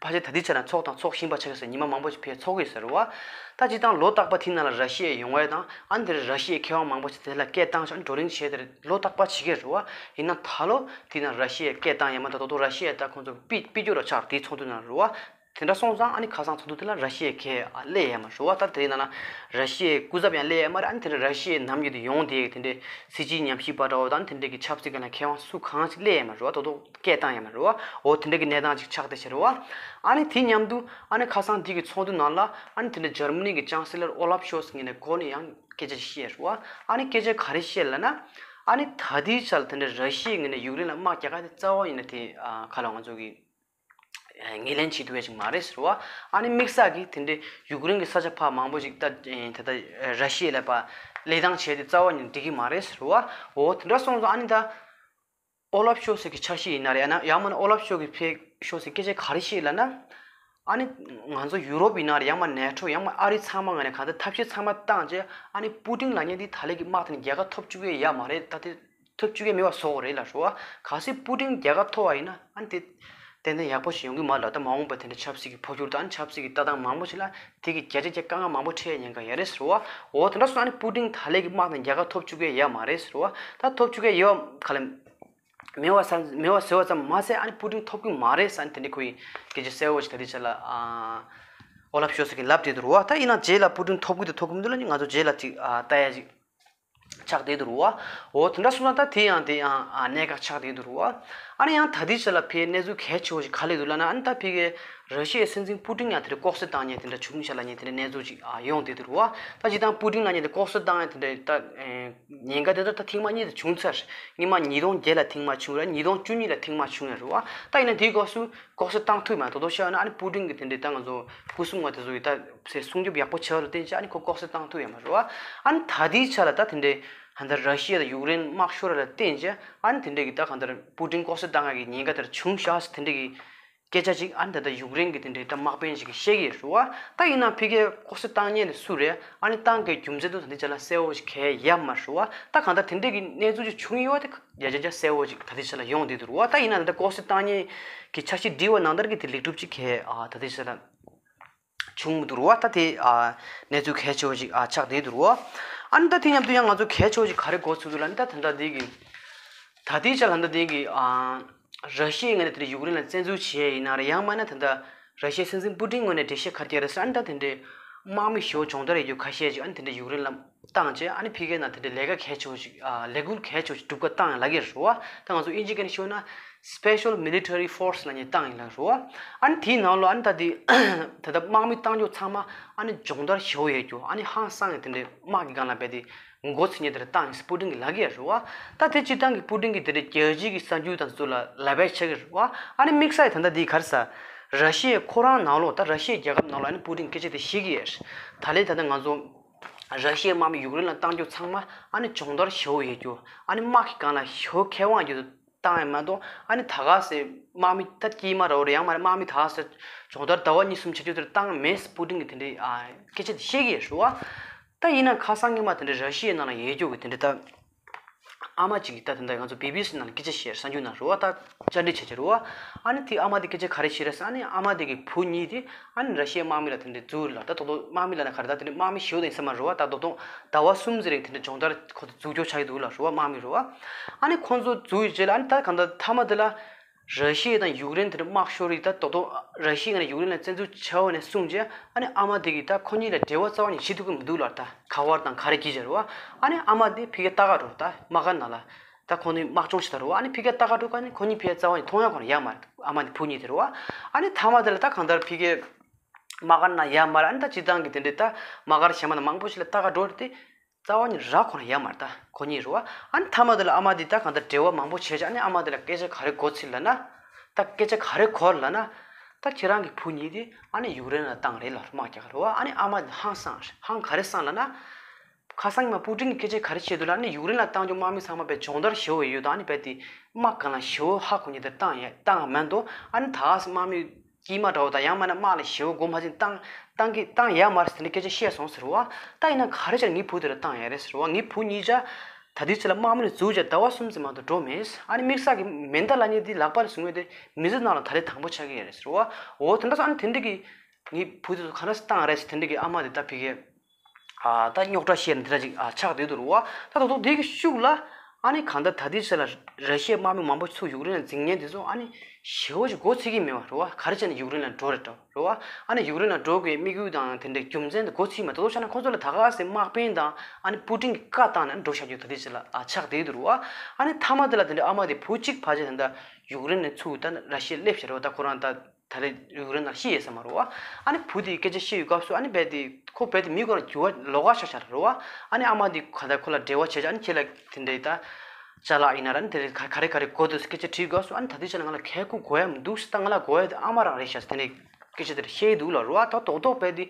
ཕལ་ཆེར་ད་ལྟའི་ཆ་ལ་ཚོགས་དང་ཚོགས་བཞིན་པ་ཆགས་ཀྱི་ཟེར། ཉི་མ་མང་པོ་ཞིག་ཕར་ཚོགས་ཀྱི་ཟེར་བ། ད་སྤྱིར་བཏང་ལོ་རྟག་པ་དེ་ནང་ལ་ར་ཤི་ཡ་ཡོང་བ་དང་ཨ་ནི་དེར་ར་ཤི་ཡའི་མཁས་དབང་མང་པོ་ཞིག་དེ་ལ་སྐད་བཏང་ཤག་བགྲོ་གླེང་བྱས་དེར་ལོ་རྟག་པ་བྱེད་ཀྱི་རེད་བ། ཡིན་ན་ད་ལོ་དེ་ནང་ར་ཤི་ཡའི་སྐད་བཏང་ཡ་མ་གཏོགས་ད་དུང་ར་ཤི་ཡ་ད་ཁོང་ཚོ་དཔེ་དཔེ་སྐྱོ་ར་ཆགས་དེའི་ཚོགས་འདུ་ནང་རེད་བ། དེ་འདྲ་སོང་ཙང་ཨ་ནི་ཁ་སང་ཚོགས་འདུ་དེ་ལ་ར་ཤི་ཡའི་མཁས་སླེབས་ཡ་མ་རེད་བ། ད་དེ་ནང་ན་ར་ཤི་ཡའི་སྐུ་ཚབ་ཡང་སླེབས་ཡ་མ་རེད། ཨ་ནི་དེ་འདྲ་ར་ཤི་ཡའི་ནམ་རྒྱུན་དུ་ཡོང་བསྡད་ཡ་དེ་འདྲའི་སྲིད་སྤྱིའི་ཉམས་ཞིབ་པ་འདྲ་བོ་དང་དེ་འདྲའི་གི་ཆབ་སྲིད་སྒང་ལ་མཁས་དབང་སུ་གང་ཞིག་སླེབས་ཡ་མ་རེད་བ། ད་དུང་སྐད་བཏང་ཡ་མ་རེད་བ། འོ་དེ་འདྲ་གི་གནས་སྟངས་ཅིག་ཆགས་བསྡད་ཤག་རེད་བ། ཨ་ནི་དེ་མཉམ་དུ་ཨ་ནི་ཁ་སང་འདི་གི་ཚོགས་འདུ་ནང་ལ་ཨ་ནི་དེ་འདྲ་འཇར་མ་ནི་གི་ཅང་སི་ལར་ཨོ་ལབ་ཤོལ་ཚ་ངོས་ནས་འགོ་ནས་ཡང་སྐད་ཆ་ཅིག་བཤད་རེད་བ། ཨ་ནི་སྐད་ཆ་ག་རེ་བཤད་ལབ་ན་ཨ་ནི་ད་ལྟའི་ཆར་དེ་འདྲ་ར་ཤི་ཡའི་ངོས་ནས་ཡུཀ་རེན་ལ་དམག་རྒྱག་ག་དེ་རྩ་བ་ཉིད་ནས་དེ་ཨ་ག་ལ་ང་ཚོ་གི་ངོས་ལེན་བྱེད་ཐུབ་ཡ་ཞིག་མ་རེད་ཟེར་བ། ཨ་ནི་དམིགས་བསལ་གྱིས་དེ་འདྲའི་ཡུཀ་རེན་གྱི་ས་ཆ་ཕར་མང་པོ་ཞིག་ད་ད་ལྟ་ར་ཤི་ཡ་ལ་ཕར་ལེན་སྟངས་བྱས་ཏེ་རྩ་བ་ཉིད་འགྲིག་གི་མ་རེད་ཟེར་བ། འོ་དེ་འདྲ་སོང་ཙང་ཨ་ནི་ད་ཨོ་ལབ་ཤོལ་ཚ་གི་འཆར་གཞི་ཡིན་ན་རེད། ཡང་ན་ཡང་མིན་ན་ཨོ་ལབ་ཤོལ་ཚ་གི་ཕེ་ཤོལ་ཚ་གི་སྐད་ཆ་ག་རེ་བཤད་ལབ་ན། ཨ་ནི་ང་ཚོ་ཡུ་རོབ་ཡིན་ན་རེད། ཡང་མ་ནེ་ཊོ། ཡང་མ་ཨ་རི་ཚང་མ་ངོས་ནས་གང་ལྟར་ཐབས་ཤེས་ཚང་མ་བཏང་རྗེས། ཨ་ནི་པུ་ཏིན་ལབ་མཁན་འདི་ད་ལན་གྱི་དམག་དེ་ནས་རྒྱལ་ཁ་ཐོབ་བཅུག་གི་ཡོད་མ་རེད། ད་དེ་ཐོབ་བཅུག་གི་མེད་པ་བཟོ་དགོས་རེད་ལབ་རེད་བ། གལ་སྲིད་པུ་ཏིན་རྒྱལ་ཁ་ཐོབ་པ་ཡིན་ན། ཨ་ནི་དེ་ཏན་ཏན་ཡག་པོ་ཞིག་ཡོང་གི་མ་རེད་ལབ། ད་མ་འོངས་པ་དེ་འདྲ་ཆབ་སྲིད་ཀྱི་འཕོ་འགྱུར་དང་། ཨ་ནི་ཆབ་སྲིད་ཀྱི་ལྟ་སྟངས་མང་པོ་ཞིག་ལ་དེ་གི་བརྒྱ་ཆ་བརྒྱ་དཀའ་ངལ་མང་པོ་འཕྲད་ཉེན་ཁ་ཡོད་རེད་ཟེར་བ། འོ་དེ་འདྲ་སོང་ཙང་ཨ་ནི་པུ་ཏིན་ད་ལན་གྱི་དམག་དེ་ནས་རྒྱལ་ཁ་ཐོབ་བཅུག་གི་ཡོད་མ་རེད་ཟེར་བ། ད་ཐོབ་བཅུག་གི་ཡོད་ག་ལེ། མེད་པ་ས་མེད་པ་ཟེར་བ་ཙམ་མ་ཟད། ཨ་ནི་པུ་ཏིན་ཐོབ་ཀྱི་མ་རེད་ཟེར། ཨ་ནི་དེ་འདྲའི་ཁོ་ཡི་སྐད་ཆ་གསལ་པོ་ཞིག་ད་ལྟའི་ཆ་ལ་ཨ་ཨོ་ལབ་ཤོལ་ཚ་གིས་ལབ་བསྡད་འདུག་རེད་བ། ད་ཡིན་ན་རྗེས་ལ་པུ་ཏིན་ཐོབ་ཀྱི་འདུག་ཐོབ་ཀྱི་མི་འདུག་ལབ་ནི་ང་ཚོ་རྗེས་ལ་ཅིག་ཨ་ལྟ་ཡ་ཅིག་ཆགས་བསྡད་འདུག་རེད་བ། འོ་དེ་འདྲ་སོང་ཙང་ད་དེ་ཡང་དེ་ཡང་ཨ་གནད་འགག་ཆགས་བསྡད་འདུག་རེད་བ། ཨ་ནི་ཡང་ད་ལྟའི་ཆ་ལ་ཕའི་གནས་ཚུལ་གལ་ཆེ་བོ་ཞིག་ག་རེ་འདུག་ལབ་ན། ཨ་ནི་ད་ཕ་གིའི་ར་ཤི་ཡའི་སྲིད་འཛིན་པུ་ཏིན་ཡང་དེ་འདྲ་ལྐོག་གསོད་བཏང་མཁན་དེ་འདྲ་བྱུང་ཤག་ལབ་མཁན་དེ་འདྲ་གནས་ཚུལ་ཅིག་ཨ་ཡོང་བསྡད་འདུག་རེད་བ། ད་སྤྱིར་བཏང་པུ་ཏིན་ལབ་མཁན་དེ་ལྐོག་གསོད་བཏང་མཁན་དེ་འདྲ་ད་ཨེ། ཉེན་ཁ་དེ་ཚོ་ད་ཐེངས་མ་གཉིས་དེ་བྱུང་ཚར། སྔོན་མ་ཉིས་སྟོང་བརྒྱད་ལ་ཐེངས་མ་བྱུང་རེད། ཉིས་སྟོང་བཅུ་གཉིས་ལ་ཐེངས་མ་བྱུང་ཡོད་རེད་བ། ད་ཡིན་ན་དེའི་སྐབས་སུ་ལྐོག་གསོད་བཏང་ཐུབ་མ་རེད། དོ་དོ་བཤད་ན་ཨ་ནི་པུ་ཏིན་གྱི་དེ་འདྲའི་ད་ང་ཚོ་སྐུ་སྲུང་བ་དེ་ཚོ་ཡི་ད་སྲུང་སྐྱོབ་ཡག་པོ་བྱས་པ་ལ་བརྟེན་བྱས་ཨ་ནི་ཁོ་ལྐོག་གསོད་བཏང་ཐུབ་ཡོད་མ་རེད་བ། ཨ་ནི་ད་ལྟའི་ཆ་ལ་ད་དེ་འདྲའི་ཧན་ད་ར་ཤི་ཡ་དང་ཡུཀ་རེན་དམག་ཤོར་བ་ལ་བརྟེན་བྱས་ཨ་ནི་དེ་འདྲའི་གི་ད་གང་ལྟར་པུ་ཏིན་ལྐོག་གསོད་བཏང་ཡག་གི་ཉེན་ཁ་དེ་འདྲ་བྱུང་ཤག་ཟེར་དེ་འདྲའི་གི་སྐད་ཆ་ཅིག་ཨ་ནི་ད་ལྟ་ཡུཀ་རེན་གྱི་དེ་འདྲའི་ད་དམག་དཔོན་ཞིག་གིས་བཤད་ཀྱི་ཡོད་རེད་བ། ད་ཡིན་ནའང་ཕ་གིར་ལྐོག་གསོད་བཏང་མཁན་དེ་སུ་རེད། ཨ་ནི་བཏང་དགོས་རྒྱུ་མཚན་དེ་ད་ལྟའི་ཆ་ལ་གསལ་པོ་ཞིག་གང་ཡང་ཡོད་མ་རེད་བ། ད་གང་ལྟར་དེ་འདྲའི་གི་གནས་ཚུལ་ཅིག་བྱུང་ཡོད་པ་དེ་ཡ་ཅག་ཅག་གསལ་པོ་ཅིག་ད་ལྟའི་ཆ་ལ་ཡོང་བསྡད་འདུག་རེད་བ། ད་ཡིན་ནའང་ད་ལྟ་ལྐོག་གསོད་བཏང་མཁན་གྱི་འཆར་གཞི་བསྒྲིགས་པ་ནང་ལྟར་གྱི་དེ་ལེགས་གྲུབ་ཅིག་གང་ཡང་ཨ་ད་ལྟའི་ཆ་ལ་བྱུང་མི་འདུག་རེད་བ། ད་དེ་ཨ་གནས་ཚུལ་གལ་ཆེ་བོ་ཞིག་ཨ་ཆགས་བསྡད་འདུག་རེད་བ། ཨ་ནི་ད་དེ་མཉམ་དུ་ཡང་ང་ཚོ་གལ་ཆེ་བོ་ཞིག་ག་རེ་གོ་ཚུགས་འདུག་ལབ་ན། ད་ད་ལྟ་འདི་གི་ད་ལྟའི་ཆ་ལ་ད་ལྟ་འདི་གི་ཨ་ར་ཤི་ཡའི་ངོས་ནས་དེ་འདྲ་ཡུཀ་རེན་ལ་བཙན་འཛུལ་བྱས་ཡིན་ན་རེད། ཡང་མིན་ན་ད་ལྟ་ར་ཤི་ཡའི་སྲིད་འཛིན་པུ་ཏིན་ངོས་ནས་འགྲེལ་བཤད་ག་རེ་བརྒྱབ་རེད་ཟེར་ན། ད་དེ་འདྲའི་དམག་མི་ཞེ་པོ་སྦྱོང་བརྡར་ཡོད་རྒྱུ་ཁ་ཤས་ཅིག་ཨ་ནི་དེ་འདྲ་ཡུཀ་རེན་ལ་བཏང་རྗེས་ཨ་ནི་ཕ་གིའི་ནང་དེ་འདྲའི་ལས་ཀ་གལ་ཆེ་བོ་ཞིག་ཨ་ལས་འགུལ་གལ་ཆེ་བོ་ཞིག་སྒྲུབ་ག་བཏང་ཡོད་ལབ་ཀྱི་རེད་བ། ད་ང་ཚོ་དབྱིན་ཇིའི་སྐད་ནས་ཤོད་ན་Special Military Force ལབ་མཁན་བཏང་ཡོད་ལབ་རེད་བ། ཨ་ནི་དེའི་ནང་ལོགས་ཨ་ནི་ད་དེ་ད་ལྟ་དམག་མི་བཏང་རྒྱུ་ཚང་མ་ཨ་ནི་སྦྱོང་བརྡར་ཞེ་པོ་ཡོད་རྒྱུ། ཨ་ནི་ཧང་སང་གི་དེ་འདྲའི་དམག་གི་སྒང་ལ་རྦད་དེ་འགོ་ཚུགས་མཁན་དེ་འདྲ་བཏང་ཡོད་ཟེར་པུ་ཏིན་གྱིས་ལབ་ཀྱི་ཡོད་རེད་བ། ད་དེ་སྤྱིར་བཏང་གི་པུ་ཏིན་གྱིས་དེ་འདྲའི་རྒྱལ་སྤྱིའི་གི་གསར་འགྱུར་དང་ཚོ་ལ་ལབ་པ་བྱེད་ཀྱི་རེད་བ། ཨ་ནི་དམིགས་བསལ་ད་ལྟ་འདི་ག་རེ་ཟེར། ར་ཤི་ཡའི་ཁོ་རང་ནང་ལོགས། ད་ར་ཤི་ཡའི་རྒྱལ་ཁབ་ནང་ལོགས་ཨ་ནི་པུ་ཏིན་སྐད་ཆ་དེ་བཤད་ཀྱི་ཡོད་རེད། ད་ལན་ད་ལྟ་ང་ཚོ་ར་ཤི་ཡའི་དམག་མི་ཡུཀ་རེན་ལ་བཏང་རྒྱུ་ཚང་མ་ཨ་ནི་སྦྱོང་བརྡར་ཞེ་པོ་ཡོད་རྒྱུ། ཨ་ནི་དམག་གི་སྒང་ལ་ཞེ་པོ་མཁས་དབང་ཡོད་རྒྱུ་བཏང་ཡོད་མ་གཏོགས། ཨ་ནི་ད་ག་སེ་དམག་མི་ད་དཀྱིལ་མ་རེད་པ། ཡང་མིན་ན་དམག་མི་ད་ག་སེ་སྦྱོང་བརྡར་ཟླ་བ་གཉིས་གསུམ་བྱེད་རྒྱུ་དེ་འདྲ་བཏང་མེད་ཟེར་པུ་ཏིན་གྱིས་དེ་འདྲའི་ཨ་སྐད་ཆ་དེ་བཤད་ཀྱི་ཡོད་རེད་བ། ད་ཡིན་ན་ཁ་སང་སྔོན་མ་དེ་འདྲའི་ར་ཤི་ཡའི་ནང་ལ་ཡོད་རྒྱུ་གི་དེ་འདྲའི་ད་ཨ་མ་ཅིག་གིས་ད་དེ་འདྲ་ང་ཚོ་བི་བི་སི་ནང་ལ་སྐད་ཆ་བཤད་རེད། གསར་འགྱུར་ནང་རེད་བ། ད་བཅར་འདྲི་བྱེད་ཀྱི་རེད་བ། ཨ་ནི་དེ་ཨ་མ་དེ་སྐད་ཆ་ག་རེ་བཤད་རེད་ཟེར། ཨ་ནི་ཨ་མ་དེ་གི་བུ་གཉིས་དེ་ཨ་ནི་ར་ཤི་ཡའི་དམག་མི་ལ་དེ་འདྲའི་འཛུལ་ལ། ད་དོ་དོ་དམག་མི་ལ་ན་ག་རེ། ད་དེ་འདྲའི་དམག་མི་ཞེ་པོ་དེ་ཡིན་ས་མ་རེད་བ། ད་དོ་དོ་ཟླ་བ་གསུམ་ཙམ་རིང་དེ་འདྲའི་སྦྱོང་བརྡར་ཁོ་ཚོ་འཛུལ་སྐྱོར་བྱ་ཡི་འདུག་ལབ་རེད་བ། དམག་མི་རེད་བ། ཨ་ནི་ཁོ་ཚོ་འཛུལ་ཡི་རྗེས་ལ་ཨ་ནི་ད་གང་ལྟར་མཐའ་མ་དེ་ལ་ར་ཤི་ཡ་དང་ཡུཀ་རེན་དེ་འདྲ་དམག་ཤོར་ཡི། ད་དོ་དོ་ར་ཤི་ཡ་ནས་ཡུཀ་རེན་ལ་བཙན་འཛུལ་བྱས་པ་ནས་བཟུང་རྗེས་ཨ་ནི་ཨ་མ་དེ་གིས་ད་ཁོ་གཉིས་ལ་འབྲེལ་བ་རྩ་བ་ནས་བྱེད་ཐུབ་ཀྱི་མི་འདུག་ལབ། ད་ག་པར་དང་ག་རེ་བགྱིས་བྱས་རེད་བ། ཨ་ནི་ཨ་མ་དེ་ཕ་གིར་ལྟ་ག་འགྲོ། ད་དམག་སྒར་ནང་ལ། ད་ཁོང་ནི་དམག་སྦྱོང་བྱེད་ད་རེད་བ། ཨ་ནི་ཕ་གིར་ལྟ་ག་འགྲོ་ག་ནི་ཁོ་གཉིས་ཕ་གིར་རྩ་བ་ནས་མཐོང་ཡ་ཁོ་ན་ཡོད་མ་རེད། ཨ་མ་དེ་བུ་གཉིས་དེ་རེད་བ། ཨ་ནི་མཐའ་མ་དེ་ལ་ད་གང་ལྟར་ཕ་གིར་དམག་སྒར་ནང་ཡོད་མ་རེད། ཨ་ནི་ད་སྤྱིར་བཏང་གི་དེ་འདྲའི་ད་དམག་སྒར་གཞན་པ་ནང་མང་པོ་ཞིག་ལ་ལྟ་ག་འགྲོ་རེད་དེ། རྩ་བ་ནས་རག་ཁོ་ན་ཡོད་མ་རེད། ད་ཁོ་གཉིས་རེད་བ། ཨ་ནི་མཐའ་མ་དེ་ལ་ཨ་མ་དེ་ད་གང་ལྟར་འབྲེལ་བ་མང་པོ་བྱས་བྱས། ཨ་ནི་ཨ་མ་དེ་ལ་སྐད་ཆ་ག་རེ་གོ་ཚུལ་ལབ་ན། ད་སྐད་ཆ་ག་རེ་གོ་ལབ་ན། ད་ཁྱེད་རང་གི་བུ་གཉིས་དེ་ཨ་ནི་ཡུཀ་རེན་ལ་བཏང་རེད་ལབ། དམག་རྒྱག་ག་རེད་བ། ཨ་ནི་ཨ་མ་དེ་ཧང་སངས་རེད། ཧང་ག་རེ་སངས་ལབ་ན། ཁ་སང་ཉི་མ་པུ་ཏིན་གྱིས་སྐད་ཆ་ག་རེ་བཤད་འདུག་ལབ་ན། ཡུཀ་རེན་ལ་བཏང་རྒྱུ་དམག་མི་ཚང་མ་དཔེ་སྦྱོང་བརྡར་ཞེ་པོ་ཡོད་དང་། ཨ་ནི་རྦད་དེ་དམག་སྒང་ལ་ཞེ་པོ་ཧ་གོ་མཁན་དེ་བཏང་ཡ་བཏང་བ་མ་གཏོགས། ཨ་ནི་ད་ག་སེ་དམག་མི་དཀྱུས་མ་འདྲ་བོ་དང་ཡང་མིན་ན་དམག་ལ་ཞེ་པོ་མགོ་མ་ཚོས་བཏང་བཏང་གི་བཏང་ཡོད་མ་རེད་ཟེར་ནས་སྐད་ཆ་བཤད་སོང་ཟེར་བ། ད་ཡིན་ན་ག་རེ་བྱས་ནས་ངའི་བུ་དེ་ལ་བཏང་ཡོད་རེད་ཟེར་བ། ངའི་བུ་གཉིས་ཆ་ད་ལྟའི་ཆ་ལ་དམག་མི་ལ་འཛུལ་བྱས་ཟླ་བ་གསུམ་ཙམ་མ་གཏོགས་འགྲོ་མེད། ཨ་ནི་དམིགས་བསལ་གྱི་མེ་མདའ་ལབ་མཁན་དེ་ལག་པ་ལ་བཟུང་ཡོད་དེ་མི་ཚེ་ནང་ལ་ད་རེས་དང་པོ་ཆགས་ཀྱི་ཡོད་རེད་ཟེར་བ། འོ་དེ་འདྲ་སོང་། ཨ་ནི་དེ་འདྲ་གི་ངའི་བུ་དེ་ཚོ་ག་འདྲ་སེ་བཏང་རེད་ཟེར་དེ་འདྲ་གི་ཨ་མ་དེ་ད་ཕ་གིར་ཨ་ད་རྙོག་དྲ་བཤད་ནས་འདི་འདྲ་ཅིག་ཨ་ཆགས་བསྡད་འདུག་རེད་བ། ད་ད་དུང་དེ་གི་ཤུགས་ལ་ཨ་ནི་གང་ལྟར་ད་ལྟའི་ཆ་ལ་ར་ཤི་ཡའི་དམག་མི་མང་པོ་ཚུར་ཡུཀ་རེན་ལ་འཛིང་མཁན་དེ་ཚོ་ཨ་ནི་ཞེ་པོ་ཅིག་མགོ་ཚོས་ཀྱི་མེད་པ་རེད་བ། ག་རེ་བྱས་ནས་ཡུཀ་རེན་ལ་འགྲོ་རེད་འགྲོ་རེད་བ། ཨ་ནི་ཡུཀ་རེན་ལ་འགྲོ་དགོས་དམིགས་ཡུལ་དང་དེ་འདྲའི་རྒྱུ་མཚན་དེ་མགོ་ཚོས་མ། ད་དུང་བྱས་ན་ཁོ་ཚོ་ལ་ད་ག་སེ་དམག་དཔོན་དང་ཨ་ནི་པུ་ཏིན་གྱི་བཀའ་བཏང་ནས་འགྲོ་བཞག་རྒྱུ་ད་ལྟའི་ཆ་ལ་ཨ་ཆགས་བསྡད་འདུག་རེད་བ། ཨ་ནི་མཐའ་མ་དེ་ལ་དེ་འདྲའི་ཨ་མ་དེ་བུ་གཅིག་ཕལ་ཆེར་ད་ལྟ་ཡུཀ་རེན་ནས་ཚུར་ད་ར་ཤི་ཡར་སླེབས་བཞག་རེད་བ། ད་ཁོ་རང་ད། ད་རེས་ཡུཀ་རེན་ནང་ཤི་ཡོད་ས་མ་རེད་བ། ཨ་ནི་བུ་དེས་སྐད་ཆ་བཤད་ཡོད་སྐབས་སུ་ཨ་ནི་རྦད་དེ་ཁོ་རྦད་དེ་མི་ཁོ་རང་འགྱུར་བ་ལོགས་ཀ་ཆགས་ཆགས་རེད་བ། ཨ་ནི་ཨ་མ་དེས་ག་ད་ཁོ་ལ་འབྲེལ་བ་བྱས་བྱས། ཨ་ནི་ཁྱེད་ལ་དེ་འདྲའི་ད་ཅ་ལག་ཡིན་ན་ར་ཨ་ནི་དེ་རིང་ག་རེ་ག་རེ་དགོས་འདུག་ཟེར་སྐད་ཆ་དྲིས་སྐབས་སུ་ཨ་ནི་ད་ལྟའི་ཆ་ལ་ང་ལ་ག་ཡང་དགོས་ཡ་མི་འདུག་ཟེར། ད་ང་ལ་དགོས་ཡ་དེ་ཨ་མ་རང་རེད་ཤག་ཟེར་དེ་འདྲའི་སྐད་ཆ་དེ་འདྲ་བཤད་ཀྱི་འདུག་ལབ་རེད་བ། ད་རྡོག་རྡོག་རྦད་དེ་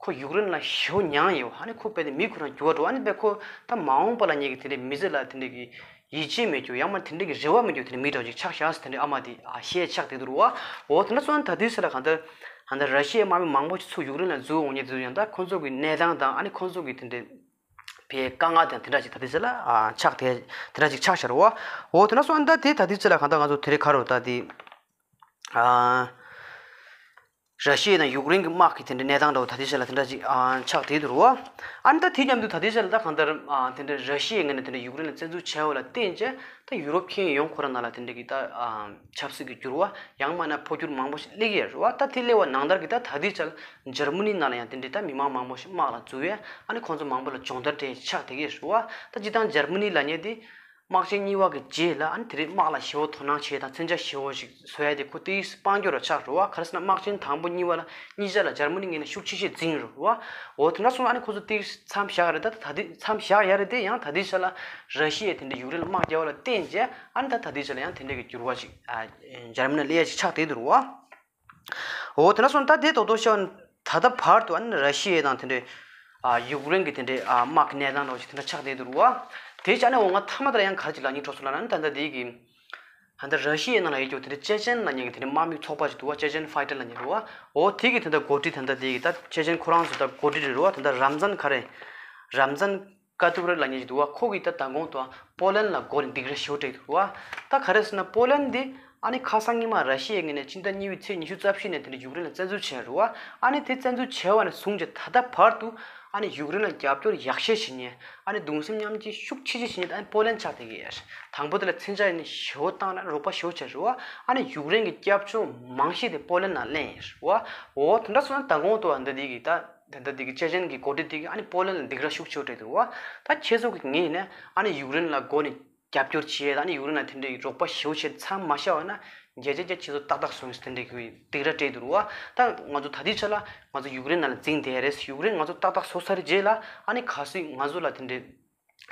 ཁོ་ཡུཀ་རེན་ལ་ཞེ་པོ་མྱངས་ཡོད། ཨ་ནི་ཁོ་རྦད་དེ་མི་ཁོ་རང་འགྱུར་བ་འགྲོ། ཨ་ནི་རྦད་ཁོ་ད་མ་འོངས་པ་ལ་ངེད་ཀྱི་དེ་འདྲའི་མི་ཚེ་ལ་དེ་འདྲའི་གི་ ཡིད་ཆེས་མེད་རྒྱུ། ཡང་མ་དེ་འདྲ་གི་རེ་བ་མེད་རྒྱུ། དེ་འདྲ་མི་འདྲ་ཅིག་ཆགས་ཤག་ཟེར། དེ་འདྲ་ཨ་མ་དེ་ཨ་བཤད་ཆགས་བསྡད་འདུག་རེད་བ། འོ་དེ་འདྲ་སོང་ན་ད་དུས་ཚོད་ལ་གང་ལྟར་ཧན་ད་ར་ཤི་ཡའི་དམག་མི་མང་པོ་ཞིག་ཚུར་ཡུཀ་རེན་ལ་འཛུལ་འོང་ཉེ་དུས་ཡང་ད་ཁོ་ཚོ་གི་གནས་སྟངས་དང་ཨ་ནི་ཁོ་ཚོ་གི་དེ་འདྲ་བའི་དཀའ་ངལ་དང་དེ་འདྲ་ཅིག་ད་དུས་ཚོད་ལ་ཨ་ཆགས་དེ་དེ་འདྲ་ཅིག་ཆགས་ཤག་རེད་བ། འོ་དེ་འདྲ་སོང་ན་ད་དེ་ད་དུས་ཚོད་ལ་གང་ལྟར་ང་ཚོ་དེ་རིང་ཁ་རོ་ད་དེ་ཨ། ར་ཤི་ཡ་དང་ཡུཀ་རེན་གྱི་དམག་གི་དེ་འདྲའི་གནས་སྟངས་འདྲ་བོ་ད་ལྟའི་ཆ་ལ་དེ་འདྲ་ཅིག་ཨ་ཆགས་བསྡད་འདུག་རེད་བ། ཨ་ནི་ད་དེ་མཉམ་དུ་ད་ལྟའི་ཆ་ལ་ད་གང་ལྟར་ཨ་དེ་འདྲའི་ར་ཤི་ཡའི་ངོས་ནས་དེ་འདྲའི་ཡུཀ་རེན་ལ་བཙན་འཛུལ་བྱས་པ་ལ་བརྟེན་བྱས་ད་ཡུ་རོབ་ཁྱོན་ཡོངས་ཁོ་རང་ནང་ལ་དེ་འདྲའི་གི་ད་ཨ་ཆབ་སྲིད་ཀྱི་འགྱུར་བ་ཡང་མིན་ན་འཕོ་འགྱུར་མང་པོ་ཞིག་སླེབས་ཀྱི་ཡོད་རེད་བ། ད་དེ་སླེབས་པ་ནང་ལྟར་གྱི་ད་ད་ལྟའི་ཆ་ལ་འཇར་མ་ནི་ནང་ལ་ཡང་དེ་འདྲའི་ད་མི་མང་མང་པོ་ཞིག་དམག་ལ་འཛུལ་བས་ཨ་ནི་ཁོང་ཚོ་མང་པོ་ལ་སྦྱོང་བརྡར་སྤྲད་ཆགས་བསྡད་ཀྱི་ཡོད་རེད་བ། ད་སྤྱིར་བཏང་འཇར་མ་ནི་ལབ་མཁན་དེ། དམག་ཆེན་གཉིས་པ་གི་རྗེས་ལ་ཨ་ནི་དེ་རིང་དམག་ལ་ཞེ་པོ་དོ་སྣང་བྱེད་དང་མཚོན་ཆ་ཞེ་པོ་ཞིག་བཟོ་ཡ་དེ་ཁོ་དེའི་དཔལ་འབྱོར་ལ་ཆགས་འགྲོ་བ། ག་རེ་ཟེར་ན་དམག་ཆེན་དང་པོ་གཉིས་པ་ལ་གཉིས་ཆ་ལ་འཇར་མ་ནི་ངོས་ནས་ཤུགས་ཆེ་ཤོས་འཛིང་རུ་བ། འོ་དེ་འདྲ་སོང་ཨ་ནི་ཁོ་ཚོ་དེའི་མཚམས་བཞག་ཡ་རེད། ད་ད་དེ་མཚམས་བཞག་ཡ་རེད་དེ་ཡང་ད་དེའི་ཆ་ལ་ར་ཤི་ཡས་དེ་འདྲའི་ཡུཀ་རེན་ལ་དམག་རྒྱག་པ་ལ་བརྟེན་རྗེས་ཨ་ནི་ད་ད་དེའི་ཆ་ལ་ཡང་དེ་འདྲའི་གི་འགྱུར་བ་ཞིག་ཨ་འཇར་མ་ནི་ལ་སླེབས་ཡ་ཞིག་ཆགས་བསྡད་འདུག་རུ་བ། འོ་དེ་འདྲ་སོང་ད་དེ་རྡོག་རྡོག་བཤད་ད་ལྟ་བར་དུ་ཨ་ནི་ར་ཤི་ཡ་དང་དེ་འདྲའི་ཨ་ཡུཀ་རེན་གྱི་དེ་འདྲའི་ཨ་དམག་གི་གནས་སྟངས་འདྲ་བོ་ཞིག་དེ་འདྲ་ཆགས་བསྡད་འདུག་རུ་བ། དེ་བྱས་ནས་འོ་ང་མཐའ་མ་དེ་ལ་ཡང་ག་རེ་ཅིག་ལབ་སྙིང་བྲོ་སོང་ལབ་ན་ད་ལྟ་དེ་གི་ད་ལྟ་ར་ཤི་ཡའི་ནང་ལ་ཡོད་རྒྱུ་དེ་འདྲའི་ཅེ་ཅན་ལབ་མཁན་གྱི་དེ་འདྲའི་དམག་མི་ཚོགས་པ་ཞིག་འདུག་བ། ཅེ་ཅན་ཕའི་ཊར་ལབ་མཁན་རུ་བ། འོ་དེ་གི་དེ་འདྲ་འགོ་ཁྲིད་ད་ལྟ་དེ་གི་ད་ཅེ་ཅན་ཁོ་རང་ཚོ་ད་འགོ་ཁྲིད་རེད་རུ་བ། ད་ལྟ་རམ་ཛན་ག་རེ་རམ་ཛན་ཀ་ཏུ་ར་ལབ་མཁན་ཞིག་འདུག་བ། ཁོ་གིས་ད་མདང་དགོང་དུ་པོ་ལན་ལ་མགོ་ནས་སྡིགས་ར་ཞེ་པོ་སྤྲད་འདུག་བ། ད་ག་རེ་ཟེར་ན་པོ་ལན་འདི་ཨ་ནི་ཁ་སང་ཉི་མ་ར་ཤི་ཡའི་ངོས་ནས་ཕྱི་ཟླ་གཉིས་པའི་ཚེས་ཉི་ཤུ་རྩ་བཞི་ནས་དེ་འདྲ་ཡུཀ་རེན་ལ་བཙན་འཛུལ་བྱས་རུ་བ། ཨ་ནི་དེ་བཙན་འཛུལ་བྱས་པ་ནས་བཟུང་བྱས་ད་ལྟ་བར་དུ་ཨ་ནི་ཡུཀ་རེན་ལ་རྒྱབ་སྐྱོར་ཡག་ཤོས་བྱེད་མཁན་ཨ་ནི་གདུང་སེམས་མཉམ་སྐྱེད་ཤུགས་ཆེ་ཤོས་བྱེད་མཁན་ཨ་ནི་པོ་ལན་ཆགས་བསྡད་ཀྱི་ཡོད། དང་པོ་དེ་ལ་མཚོན་ཆ་ཡིན་ནི་ཞེ་པོ་བཏང་ན་རོགས་པ་ཞེ་པོ་བྱས་རུ་བ། ཨ་ནི་ཡུཀ་རེན་གྱི་སྐྱབས་བཅོལ་མང་ཤོས་དེ་པོ་ལན་ནང་ལེན་ཡོད་རུ་བ། འོ་དེ་འདྲ་སོང་ན་མདང་དགོང་དུ་ཨ་འདི་དེ་གི་ད། ད་ལྟ་འདི་གི་ཅེ་ཅན་གྱི་འགོ་ཁྲིད་དེ་གིས་ཨ་ནི་པོ་ལན་ལ་སྡིགས་ར་ཤུགས་ཆེ་བོ་སྤྲད་འདུག་བ། ད་ཁྱེད་ཚོ་གི་ངོས་ནས་ཨ་ནི་ཡུཀ་རེན་ལ་མགོ་ནས་རྒྱབ་སྐྱོར་བྱེད་ཡས་དང་ཨ་ནི་ཡུཀ་རེན་ལ་དེ་འདྲའི་རོགས་པ་ཞེ་པོ་བྱེད་མཚམས་མ་བཞག་པ་ན་བརྒྱ་ཆ་བརྒྱ་ཁྱེད་ཚོ་ཏག་ཏག་བཟོ་ཡིན་ཟེར་དེ་འདྲའི་གི་སྡིགས་ར་སྤྲད་འདུག་བ། ད་ང་ཚོ་ད་ལྟའི་ཆ་ལ་ང་ཚོ་ཡུཀ་རེན་ནང་ལ་འཛིང་བསྡད་ཡ་རེད། ཡུཀ་རེན་ང་ཚོ་ཏག་ཏག་བཟོ་ཚར་རྗེས་ལ་ཨ་ནི་གལ་སྲིད་ང་ཚོ་ལ་དེ་འདྲའི་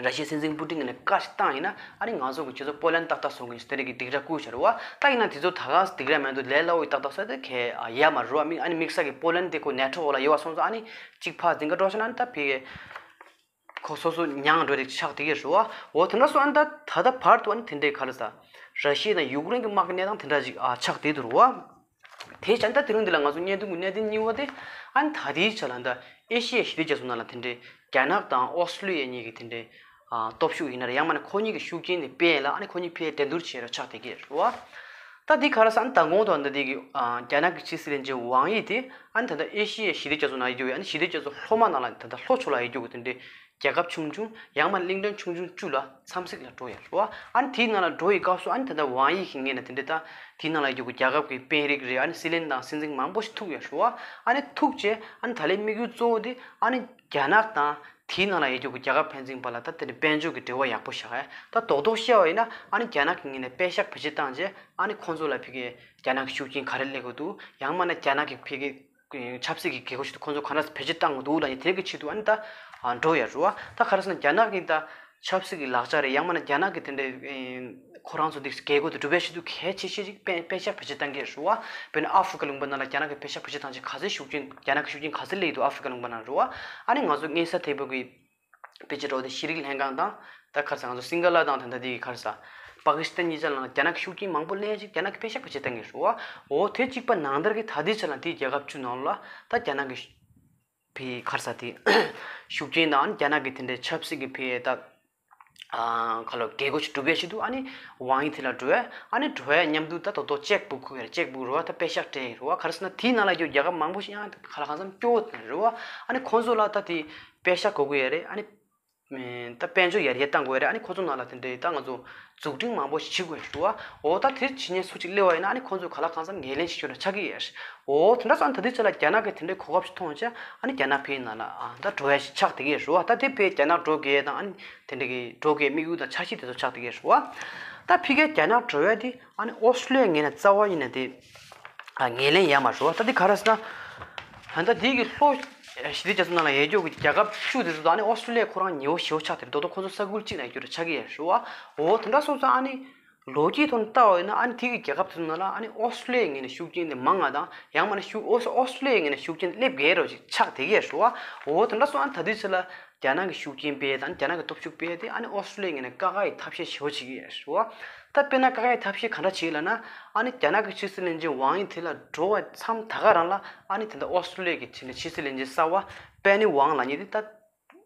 ར་ཤི་ཡའི་སྲིད་འཛིན་པུ་ཏིན་གྱིས་ནས་བཀའ་ཞིག་བཏང་ཡིན་ན་ཨ་ནི་ང་ཚོ་གི་ཁྱེད་ཚོ་པོ་ལན་ཏག་ཏག་བཟོ་གི་ཡིན་ཟེར་དེ་འདྲའི་གི་སྡིགས་ར་བསྐུལ་བྱ་རེད་བ། ད་ཡིན་ན་དེ་ཚོ་ད་ག་སེ་སྡིགས་ར་མེད་འདུག་ལས་སླ་བོ་ཡི་ཏག་ཏག་བཟོ་དེ་གས་ཡ་མ་རུ་བ། མི་ཨ་ནི་དམིགས་བསལ་གྱི་པོ་ལན་དེ་ཁོ་ནེ་ཊོ་འོག་ལ་ཡོད་བ་སོང་ཙང་ཨ་ནི་གཅིག་ཕར་འཛིང་ག་འགྲོ་ཤ་ན་ཨ་ནི་ད་ཕི་གེ་ཁོ་སོ་སོ་མྱངས་འགྲོ་རེད་ཆགས་དེ་གས་རུ་བ། འོ་དེ་འདྲ་སོང་ཨ་ནི་ད་ད་ལྟ་བར་དུ་ཨ་ནི་དེ་འདྲའི་ག་རེ་ཟ་ར་ཤི་ཡ་དང་ཡུཀ་རེན་གྱི་དམག་གི་གནས་སྟངས་དེ་འདྲ་ཅིག་ཨ་ཆགས་བསྡད་འདུག་རུ་བ། དེ་བྱས་ད་དེ་རིང་འདི་ལ་ང་ཚོ་བརྙན་ཐུང་གི་གནད་དོན་གཉིས་པ་དེ་ཨ་ནི་ད་ལྟའི་ཆ་ལ་འདི་ཨེ་ཤི་ཡའི་ཞི་བདེ་རྒྱ་མཚོ་ནང་ལ་དེ་འདྲའི་རྒྱ་ནག་དང་ཨོ་སི་ཀྲི་ལི་ཡ་གཉིས་ཀྱི་དེ་འདྲའི་ཨ་སྟོབས་ཤུགས་ཡིན་ན་རེད། ཡང་མིན་ན་ཁོ་གཉིས་ཀྱི་ཤུགས་རྐྱེན་དེ་སྤེལ་ལ་ཨ་ནི་ཁོ་གཉིས་ཕལ་འགྲན་བསྡུར་བྱེད་རོགས་ཆགས་བསྡད་ཀྱི་རེད་བ། ད་འདི་ག་རེ་ཟེར་ཨ་ནི་མདང་དགོང་དང་འདི་འདི་གི་ཨ་རྒྱ་ནག་གི་ཕྱི་སྲིད་བློན་ཆེན་ཝང་ཡི་དེ་ཨ་ནི་ད་ལྟ་ཨེ་ཤི་ཡའི་ཞི་བདེ་རྒྱ་མཚོ་ནང་ཡོད་རྒྱུ་ཨ་ནི་ཞི་བདེ་རྒྱ་མཚོ་ལྷོ་མ་ནང་ལ་ད་ལྟ་ལྷོ་ཕྱོགས་ལ་ཡོད་རྒྱུ་གི་དེ་འདྲའི་རྒྱལ་ཁབ་ཆུང་ཆུང་ཡང་མིན་གླིང་ཕྲན་ཆུང་ཆུང་བཅུ་ལ་འཚམས་གཟིགས་ལ་འགྲོ་ཡོད་རེད་བ། ཨ་ནི་དེའི་ནང་ལ་འགྲོ་ཡི་སྐབས་སུ་ཨ་ནི་ད་ལྟ་ཝང་ཡི་གི་ངོས་ནས་དེ་འདྲ་ད་དེའི་ནང་ལ་ཡོད་རྒྱུ་རྒྱལ་ཁབ་ཀྱི་དཔོན་རིགས་རེད། ཨ་ནི་སྲིད་བློན་དང་སྲིད་འཛིན་མང་པོ་ཞིག་ཐུག་ཡོད་རེད་བ། ཨ་ནི་ཐུག་རྗེས་ཨ་ནི་ད་ལན་དམིགས་ཡུལ་གཙོ་བོ་དེ་ཨ་ནི་རྒྱ་ནག་དང་དེའི་ནང་ལ་ཡོད་རྒྱུ་གི་རྒྱལ་ཁབ་ཕན་ཚུན་བར་ལ་ད་དེ་འདྲ་དཔལ་འབྱོར་གྱི་འབྲེལ་བ་ཡག་པོ་བཞག་ཡ། ད་རྡོག་རྡོག་བཤད་པ་ཡིན་ན་ཨ་ནི་རྒྱ་ནག་གི་ངོས་ནས་པད་ཤག་བེད་སྤྱོད་བཏང་རྗེས་ཨ་ནི་ཁོང་ཚོ་ལ་ཕ་གིའི་རྒྱ་ནག་གི་ཤུགས་རྐྱེན་ག་རེ་སླེབས་ཀྱི་འདུག་ཡང་མིན་ན་རྒྱ་ནག་གི་ཕ་གི་ཆབ་སྲིད་ཀྱི་དགོས་མཁོ་ཞིག་ཏུ་ཁོང་ཚོ་ག་འདྲ་བེད་སྤྱོད་བཏང་གི་འདུག་ལབ་ནས་དེ་གི་ཆེད་དུ་ཨ་ནི་ད་འགྲོ་ཡ་རུ་བ། ད་ག་རེ་ཟེར་ན་རྒྱ་ནག་གི་ད་ཆབ་སྲིད་ཀྱི་ལག་ཆ་རེད། ཡང་མིན་ན་རྒྱ་ནག་གི་དེ་འདྲའི་ཁོ་རང་ཚོ་དེ་དགོས་མཁོ་དེ་སྒྲུབ་པའི་ཆེད་དུ་གལ་ཆེ་ཤོས་ཅིག་པད་པད་ཤག་བེད་སྤྱོད་བཏང་གི་རུ་བ། དཔེར་ན་ཨ་ཧྥི་ཀ་ལུང་པ་ནང་ལ་རྒྱ་ནག་གི་པད་ཤག་བེད་སྤྱོད་བཏང་ཆེད་ག་ཚོད་ཤུགས་རྐྱེན་རྒྱ་ནག་གི་ཤུགས་རྐྱེན་ག་ཚོད་སླེབས་ཡོད་འདུག་ཨ་ཧྥི་ཀ་ལུང་པ་ནང་རུ་བ། ཨ་ནི་ང་ཚོ་སྔོན་ས་ཐེ་བོ་གི་ཕལ་ཆེར་འགྲོ་དེ་ཤེས་རིག་ལྷན་ཁང་དང་ད་ག་རེ་ཟེར་ང་ཚོ་སིང་ག་ལ་དང་ད་ལྟ་དེ་གི་ག་རེ་ཟེར་པ་ཀི་སི་ཐན་གཉིས་ཆ་ལ་རྒྱ་ནག་གི་ཤུགས་རྐྱེན་མང་པོ་སླེབས་ཤིག་རྒྱ་ནག་གི་པད་ཤག་བེད་སྤྱོད་བཏང་གི་རུ་བ། འོ་དེ་གཅིག་པ་ནང་ལྟར་གྱི་ད་ལྟའི་ཆ་ལ་དེའི་རྒྱལ་ཁབ་བཅུ་ནང་ལ་ད་རྒྱ་ནག་གི་ཕའི་ག་རེ་ཟེར་དེ་ཤུགས་རྐྱེན་དང་རྒྱ་ནག་གི་དེ་འདྲའི་ཆབ་སྲིད་ཀྱི་ཕའི་ད་ཁ་ལོ་དགོས་མཁོ་ཞིག་སྒྲུབ་པའི་ཆེད་དུ་ཨ་ནི་ཝང་ཡི་དེ་ལ་འགྲོ་བས། ཨ་ནི་འགྲོ་བས་མཉམ་དུ་ད་དོ་དོ་ཅེག་བུག་ཁུག་ཡར་ཅེག་བུག་རུ་བ་ད་པད་ཤག་སྤྲད་ཡི་རུ་བ། ག་རེ་ཟེར་ན་དེའི་ནང་ལ་ཡོད་རྒྱལ་ཁབ་མང་པོ་ཞིག་ཡང་ག་ལ་གང་འཚམ་སྐྱོ་བོ་དེ་རུ་བ། ཨ་ནི་ཁོང་ཚོ་ལ་ད་དེ་པད་ཤག་དགོས་ཀྱི་ཡོད་རེད། ཨ་ནི་ད་དཔལ་འབྱོར་ཡར་རྒྱས་གཏང་དགོས་རེད། ཨ་ནི་ཁོ་ཚོ་ནང་ལ་དེ་འདྲའི་ད་ང་ཚོ་འཛུགས་སྐྲུན་མང་པོ་ཞིག་བྱེད་དགོས་རེད་བ། འོ་ད་དེ་བྱེད་མཁན་སུ་གཅིག་སླེབས་པ་ཡིན་ན་ཨ་ནི་ཁོ་ཚོས་ག་ལ་གང་འཚམ་ངོས་ལེན་བྱེད་རྒྱུ་འདྲ་ཆགས་ཀྱི་ཡོད་རེད། འོ་དེ་འདྲ་སོང་ད་དེ་ཚོ་ལ་རྒྱ་ནག་གིས་དེ་འདྲའི་གོ་སྐབས་ཤིག་མཐོང་བྱས་ཨ་ནི་རྒྱ་ནག་ཕའི་ནང་ལ་ཨ་ད་འགྲོ་ཡ་ཞིག་ཆགས་བསྡད་ཀྱི་ཡོད་རེད་བ། ད་དེ་ཕའི་རྒྱ་ནག་འགྲོ་དགོས་ཡ་དང་ཨ་ནི་དེ་འདྲ་གི་འགྲོ་དགོས་ཡ་དམིགས་ཡུལ་དང་འཆར་གཞི་དེ་ཚོ་ཆགས་བསྡད་ཀྱི་ཡོད་རེད་བ། ད་ཕ་གིར་རྒྱ་ནག་འགྲོ་ཡ་དེ། ཨ་ནི་ཨོ་སི་ཀྲི་ལི་ཡ་ངོས་ནས་རྩ་བ་ཉིད་ནས་དེ་ཨ་ངོས་ལེན་ཡོད་མ་རེད་བ། ད་འདི་ག་རེ་ཟེར་ན། ད་ལྟ་འདི་གི་ལྷོ་ཞི་བདེ་རྒྱ་མཚོ་ནང་ལ་ཡོད་རྒྱུ་གི་རྒྱལ་ཁབ་བཅུ་དེ་ཚོ་དང་ཨ་ནི་ཨོ་སི་ཀྲི་ལི་ཡ་ཁོ་རང་ཉེ་བོ་ཞེ་པོ་ཆགས་དེ་རེད། རྡོག་རྡོག་ཁོ་ཚོ་ས་ཁུལ་གཅིག་ནང་ཡོད་རྒྱུ་རེད་ཆགས་ཀྱི་ཡོད་རེད་བ། འོ་དེ་འདྲ་སོང་ཙང་ཨ་ནི་ལོ་རྒྱུས་ཐོག་ནས་བལྟ་བ་ཡིན་ན་ཨ་ནི་དེ་གི་རྒྱལ་ཁབ་དེ་ཚོ་ནང་ལ་ཨ་ནི་ཨོ་སི་ཀྲི་ལི་ཡ་ངོས་ནས་ཤུགས་རྐྱེན་དེ་མང་ང་དང་ཡང་མིན་ན་ཤུགས་ཨོ་ཨོ་སི་ཀྲི་ལི་ཡ་ངོས་ནས་ཤུགས་རྐྱེན་སླེབས་དགོས་རོགས་ཅིག་ཆགས་བསྡད་ཀྱི་ཡོད་རེད་བ། འོ་དེ་འདྲ་སོང་ཨ་ནི་ད་དུས་ཚོད་ལ། རྒྱ་ནག་གི་ཤུགས་རྐྱེན་སྤེལ་དང་རྒྱ་ནག་གི་སྟོབས་ཤུགས་སྤེལ་དེ་ཨ་ནི་ཨོ་སི་ཀྲུ་ལི་ཡ་ངོས་ནས་དཀའ་ཁག་གི་ཐབས་ཤེས་ཞེ་པོ་བྱེད་ཀྱི་ཡོད་རེད་བ། ད་དཔེར་ན་དཀའ་ཁག་གི་ཐབས་ཤེས་ག་འདྲ་བྱེད་ལབ་ན། ཨ་ནི་རྒྱ་ནག་གི་ཕྱི་སྲིད་བློན་ཆེན་ཝང་ཡི་དེ་ལ་འགྲོ་བ་མཚམས་ད་ག་རང་ལ་ཨ་ནི་དེ་འདྲ་ཨོ་སི་ཀྲུ་ལི་ཡ་གི་ཕྱི་ཕྱི་སྲིད་བློན་ཆེན་གསར་བ་པེ་ནི་ཝང་ལབ་མཁན་དེ་ད་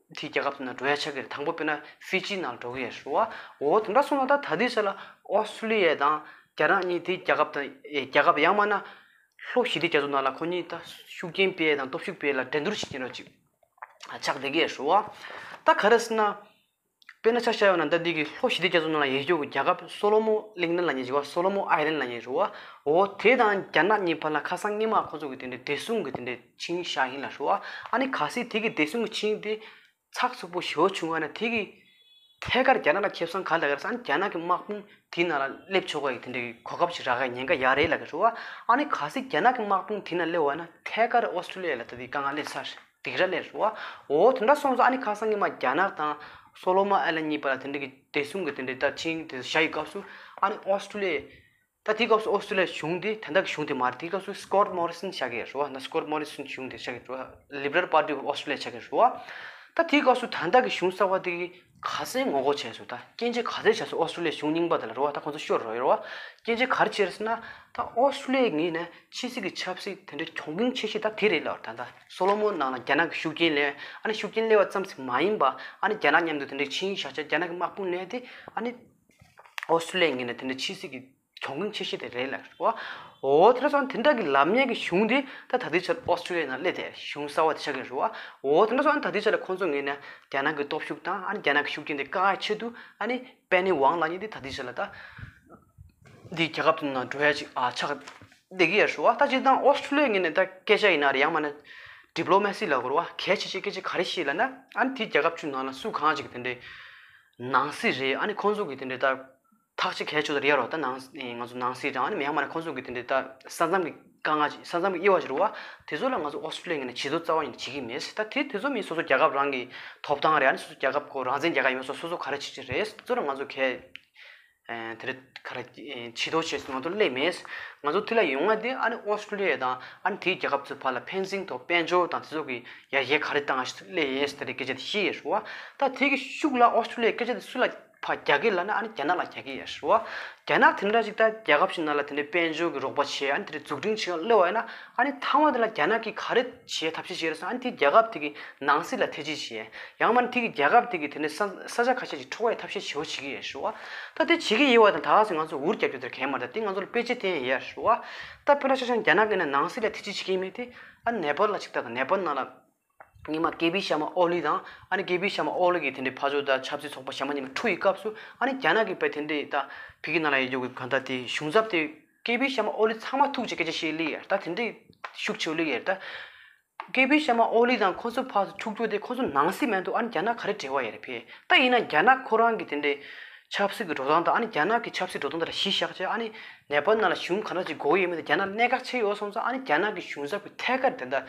དེའི་རྒྱལ་ཁབ་དེ་ནང་འགྲོ་ཡ་ཆགས་ཀྱི་རེད། དང་པོ་དཔེར་ན་ཧྥི་ཇི་ནང་འགྲོ་གི་ཡོད་རེད་བ། འོ་དེ་འདྲ་སོང་ན་ད་ད་ལྟའི་ཆ་ལ་ཨོ་སི་ཀྲུ་ལི་ཡ་དང་རྒྱ་ནག་གཉིས་དེའི་རྒྱལ་ཁབ་དང་ཨེ་རྒྱལ་ཁབ་ཡང་མིན་ན་ལྷོ་ཞི་བདེ་རྒྱ་མཚོ་ནང་ལ་ཁོ་གཉིས་ད་ཤུགས་རྐྱེན་སྤེལ་དང་སྟོབས་ཤུགས་སྤེལ་ལ་འགྲན་བསྡུར་བྱེད་ཀྱི་ཡོད་ཅིག་ཆགས་བསྡད་ཀྱི་ཡོད་རེད་བ། ད་ག་རེ་ཟེར་ན། དཔེར་ན་ཆ་བཞག་ཡོད་ན་ད་འདི་གི་ལྷོ་ཞི་བདེ་རྒྱ་མཚོ་ནང་ལ་ཡོད་རྒྱུ་གི་རྒྱལ་ཁབ་སོ་ལོ་མོ་གླིང་ནན་ལབ་མཁན་ཅིག་བ། སོ་ལོ་མོ་ཨའི་ལན་ལབ་མཁན་རེད་བ། འོ་དེ་དང་རྒྱ་ནག་གཉིས་བར་ལ་ཁ་སང་སྔོན་མ་ཁོ་ཚོ་གི་དེ་འདྲའི་བདེ་སྲུང་གི་དེ་འདྲའི་ཆིངས་བཞག་ཡིན་ལབ་རེད་བ། ཨ་ནི་གལ་སྲིད་དེ་གི་བདེ་སྲུང་གི་ཆིངས་དེ་ཚགས་ཚུད་པོ་ཞེ་པོ་བྱུང་བ་ན་དེ་གི་ཐད་ཀར་རྒྱ་ནག་ལ་ཁེ་བཟང་ག་རེ་ལབ་ཀྱི་རེད་ཟེར་ན། རྒྱ་ནག་གི་དམག་དཔུང་དེའི་ནང་ལ་སླེབས་ཆོག་པ་ཡི་དེ་འདྲའི་གོ་སྐབས་ཤིག་རག་ཡ་ཉེན་ཁ་ཡོད་རེད་ལབ་ཀྱི་རེད་བ། ཨ་ནི་གལ་སྲིད་རྒྱ་ནག་གི་དམག་དཔུང་དེའི་ནང་སླེབས་པ་ན་ཐད་ཀར་ཨོ་སི་ཀྲུ་ལི་ཡ་ལ་ད་དེ་དཀའ་ངལ་སླེབས་ཚར། སྡིགས་ར་སླེབས་རེད་བ། འོ་དེ་འདྲ་སོང་ཙང་ཨ་ནི་ཁ་སང་ཉི་མ་རྒྱ་ནག་དང་སོ་ལོ་མོན་ཨའི་ལན་གཉིས་བར་ལ་དེ་འདྲ་གི་བདེ་སྲུང་གི་དེ་འདྲའི་ད་ཆིངས་དེ་བཞག་ཡི་སྐབས་སུ་ཨ་ནི་ཨོ་སི་ཀྲུ་ལི་ཡ། ད་དེའི་སྐབས་སུ་ཨོ་སི་ཀྲུ་ལི་ཡ་གཞུང་དེ་དེ་འདྲ་གི་གཞུང་དེ་མ་རེད། དེའི་སྐབས་སུ་སི་ཀོཊ་མོ་རི་སན་ཆགས་ཀྱི་རེད་བ། ད་སི་ཀོཊ་མོ་རི་སན་གཞུང་དེ་ཆགས་ཀྱི་རེད་བ། Liberal Party of Australia ཆགས་ཀྱི་རེད་བ། ད་དེའི་སྐབས་སུ་ད་ལྟ་གི་གཞུང་གསར་བ་དེ་གི་ག་ཚད་ངོ་རྒོལ་བྱས་སོང་། ད་སྐྱོན་བརྗོད་ག་ཚད་བྱས་སོང་། ཨོ་སི་ཀྲུ་ལི་ཡ་གཞུང་རྙིང་པ་དེ་ལ་རེད་བ། ད་ཁོང་ཚོ་ཤོར་རོགས་ཡོད་རེད་བ། སྐྱོན་བརྗོད་ག་རེ་བྱས་རེད་ཟེར་ན། ད་ཨོ་སི་ཀྲུ་ལི་ཡའི་ངོས་ནས་ཕྱི་སྲིད་ཀྱི་ཆབ་སྲིད་དེ་འདྲའི་གྱོང་གུན་ཆེ་ཤོས་ད་དེ་རེད་ལབ། ད་ད་སོ་ལོ་མོན་ནང་ལ་རྒྱ་ནག་གི་ཤུགས་རྐྱེན་སླེབས། ཨ་ནི་ཤུགས་རྐྱེན་སླེབས་པ་ཙམ་ཞིག་མ་ཡིན་པ། ཨ་ནི་རྒྱ་ནག་མཉམ་དུ་དེ་འདྲའི་ཆིངས་བཞག་བྱས་རྒྱ་ནག་གི་དམག་དཔུང་སླེབས་ཏེ་ཨ་ནི་ཨོ་སི་ཀྲུ་ལི་ཡའི་ངོས་ནས་དེ་འདྲའི་ཕྱི་སྲིད་ཀྱི་གྱོང་གུན་ཆེ་ཤོས་དེ་རེད་ལབ་རེད་བ། འོ་དེ་འདྲ་སོང་དེ་འདྲ་གི་ལབ་མཁན་གྱི་གཞུང་དེ་ད་ད་ལྟའི་ཆར་ཨོ་སི་ཀྲུ་ལི་ཡའི་ནང་སླེབས་ཏེ་གཞུང་གསར་བ་དེ་ཆགས་ཀྱི་རེད་བ། འོ་དེ་འདྲ་སོང་ད་ལྟའི་ཆར་ལ་ཁོང་ཚོ་ངོས་ནས་རྒྱ་ནག་གི་སྟོབས་ཤུགས་དང་ཨ་ནི་རྒྱ་ནག་གི་ཤུགས་རྐྱེན་དེ་བཀག་ཡ་ཆེད་དུ་ཨ་ནི་པེ་ནི་ཝང་ལབ་མཁན་དེ་ད་ལྟའི་ཆར་ལ་ད་འདི་རྒྱལ་ཁབ་དེ་ནང་འགྲོ་ཡ་ཅིག་ཨ་ཆགས་བསྡད་ཀྱི་ཡོད་རེད་བ། ད་སྤྱིར་བཏང་ཨོ་སི་ཀྲུ་ལི་ཡའི་ངོས་ནས་ད་སྐད་ཆ་ཡིན་ན་རེད། ཡང་མིན་ན་ཌི་པི་ལོ་མེ་སི་ལབ་དགོས་རེད་བ། གལ་ཆེ་ཆེ་སྐད་ཆ་ག་རེ་བཤད་ལབ་ན། ཨ་ནི་དེའི་རྒྱལ་ཁབ་ཆུ་ནང་ལ་སུ་གང་ཅིག་དེ་འདྲའི་ནང་སྲིད་རེད། ཨ་ནི་ཁོང་ཚོ་གི་དེ་འདྲའི་ད་ཐག་གཅོད་གལ་ཆེ་ཤོས་རེད་རོ། ད་ནང་ང་ཚོ་ནང་སྲིད་དང་ཨ་ནི་མི་ཡང་མིན་ན་ཁོང་ཚོ་གི་དེ་འདྲའི་ད་ས་མཚམས་ཀྱི་དཀའ་ངལ་ཅིག་ས་མཚམས་ཀྱི་དབྱེ་བ་ཅིག་རེད་བ། དེ་ཚོ་ལ་ང་ཚོ་ཨོ་སི་ཀྲུ་ལི་ཡའི་ངོས་ནས་བྱེད་དོ་རྩ་བ་ཉིད་ནས་བྱེད་ཀྱི་མེད། ད་དེ་དེ་ཚོ་མི་སོ་སོ་རྒྱལ་ཁབ་རང་གི་ཐོབ་ཐང་རེད། ཨ་ནི་སོ་སོ་རྒྱལ་ཁབ་ཁོ་རང་བཙན་རྒྱལ་ཁབ་ཡིན་པ་སོ་སོ་སོ་ག་རེ་བྱེད་ཀྱི་རེད། དེ་ཚོ་ལ་ང་ཚོ་གལ་ཨེ་དེ་རིང་ག་རེ་ཨེ་བྱེད་དོ་བྱས་ང་ཚོ་སླེབས་མེད། ང་ཚོ་དེ་ལ་ཡོང་བ་དེ་ཨ་ནི་ཨོ་སི་ཀྲུ་ལི་ཡ་དང་ཨ་ནི་དེའི་རྒྱལ་ཁབ་ཚོའི་བར་ལ་ཕན་ཚུན་ཐོག་དཔལ་འབྱོར་དང་དེ་ཚོ་གི་ཡར་རྒྱས་ག་རེ་བཏང་ཞིག་སླེབས་ཡས་དེ་རིང་སྐད་ཆ་དེ་བཤད་ཡས་རེད་བ། ད་དེ་གི་ཤུགས་ལ་ཨོ་སི་ཀྲུ་ལི་ཡ་སྐད་ཆ་དེ་སུ་ལ་ཕར་རྒྱག་གི་ལབ་ན་ཨ་ནི་རྒྱ་ནག་ལ་རྒྱག་གི་ཡོད་རེད་བ། རྒྱ་ནག་དེ་འདྲ་ཞིག་ད་རྒྱལ་ཁབ་ཞིག་ནང་ལ་དེ་འདྲའི་དཔལ་འབྱོར་གི་རོགས་པ་བྱས་ཨ་ནི་དེ་འདྲའི་འཛུགས་སྐྲུན་བྱེད་སླེབས་པ་ཡིན་ན་ཨ་ནི་མཐའ་མ་དེ་ལ་རྒྱ་ནག་གིས་ག་རེ་བྱེད་ཐབས་ཤེས་བྱེད་རེད་ཟེར་ན། ཨ་ནི་དེ་རྒྱལ་ཁབ་དེ་གི་ནང་སྲིད་ལ་ཐེ་ཇུས་བྱེད། ཡང་མིན་ན་དེ་གི་རྒྱལ་ཁབ་དེ་གི་དེ་འདྲའི་ས་ས་ཆ་ཁ་ཤས་ཅིག་འཕྲོག་པའི་ཐབས་ཤེས་ཞེ་པོ་བྱེད་ཀྱི་ཡོད་རེད་བ། ད་དེ་བྱེད་ཀྱི་ཡོད་པ་དང་ད་ག་སེ་ང་ཚོ་འུར་རྒྱབ་རྒྱུ་དེར་གལ་མ་རེད། ད་དེ་ང་ཚོ་ལ་དཔེ་ཆ་བསྟན་ཡས་རེད་བ། ད་དཔེར་ན་ཆ་བཞག་ན་རྒྱ་ནག་གི་ནང་སྲིད་ལ་ཐེ་ཇུས་བྱེད་ཀྱི་ཡིན་མིན་དེ་ཨ་ནི་ནེ་པཱལ་ལ་ཅིག་ལྟ་དང་། ནེ་པཱལ་ནང་ལ་སྔོན་མ་ཀེ་པི་ཤར་མ་ཨོ་ལི་དང་ཨ་ནི་ཀེ་པི་ཤར་མ་ཨོ་ལི་གི་དེ་འདྲའི་ཕར་ཕྱོགས་དང་ཆབ་སྲིད་ཚོགས་པ་གཞན་པ་གཉིས་ཀྱི་འཁྲུག་ཡི་སྐབས་སུ་ཨ་ནི་རྒྱ་ནག་གི་དཔེ་དེ་འདྲའི་ད་ཕ་གི་ནང་ལ་ཡོད་རྒྱུ་གི་གང་ལྟར་དེ་གཞུང་ཚབ་དེ་ཀེ་པི་ཤར་མ་ཨོ་ལི་ཚང་མ་ཐུག་ཅིག་སྐད་ཆ་བཤད་ལེ་ཡ། ད་དེ་འདྲའི་ཤུགས་ཆེ་ལེ་ཡ། ད་ཀེ་པི་ཤར་མ་ཨོ་ལི་དང་ཁོ་ཚོ་ཕར་ཚུར་འཁྲུག་རྒྱུ་དེ་ཁོ་ཚོ་ནང་སྲིད་མ་གཏོགས་ཨ་ནི་རྒྱ་ནག་ག་རེ་འབྲེལ་བ་ཡོད་རེད་ཕེ། ད་ཡིན་ན་རྒྱ་ནག་ཁོ་རང་གི་དེ་འདྲའི་ཆབ་སྲིད་ཀྱི་འགྲོ་སྟངས་དང་ཨ་ནི་རྒྱ་ནག་གི་ཆབ་སྲིད་འགྲོ་སྟངས་དེ་ལ་གཞི་བཞག་བྱས་ཨ་ནི་ནེ་པཱལ་ནང་ལ་གཞུང་ག་འདྲ་ཅིག་དགོས་ཡོད་མེད་དེ་རྒྱ་ནག་གནད་འགག་ཆེ་ཡོད་སོང་ཙང་ཨ་ནི་རྒྱ་ནག་གི་གཞུང་ཚབ་ཀྱི་ཐད་ཀར་དེ་འདྲ་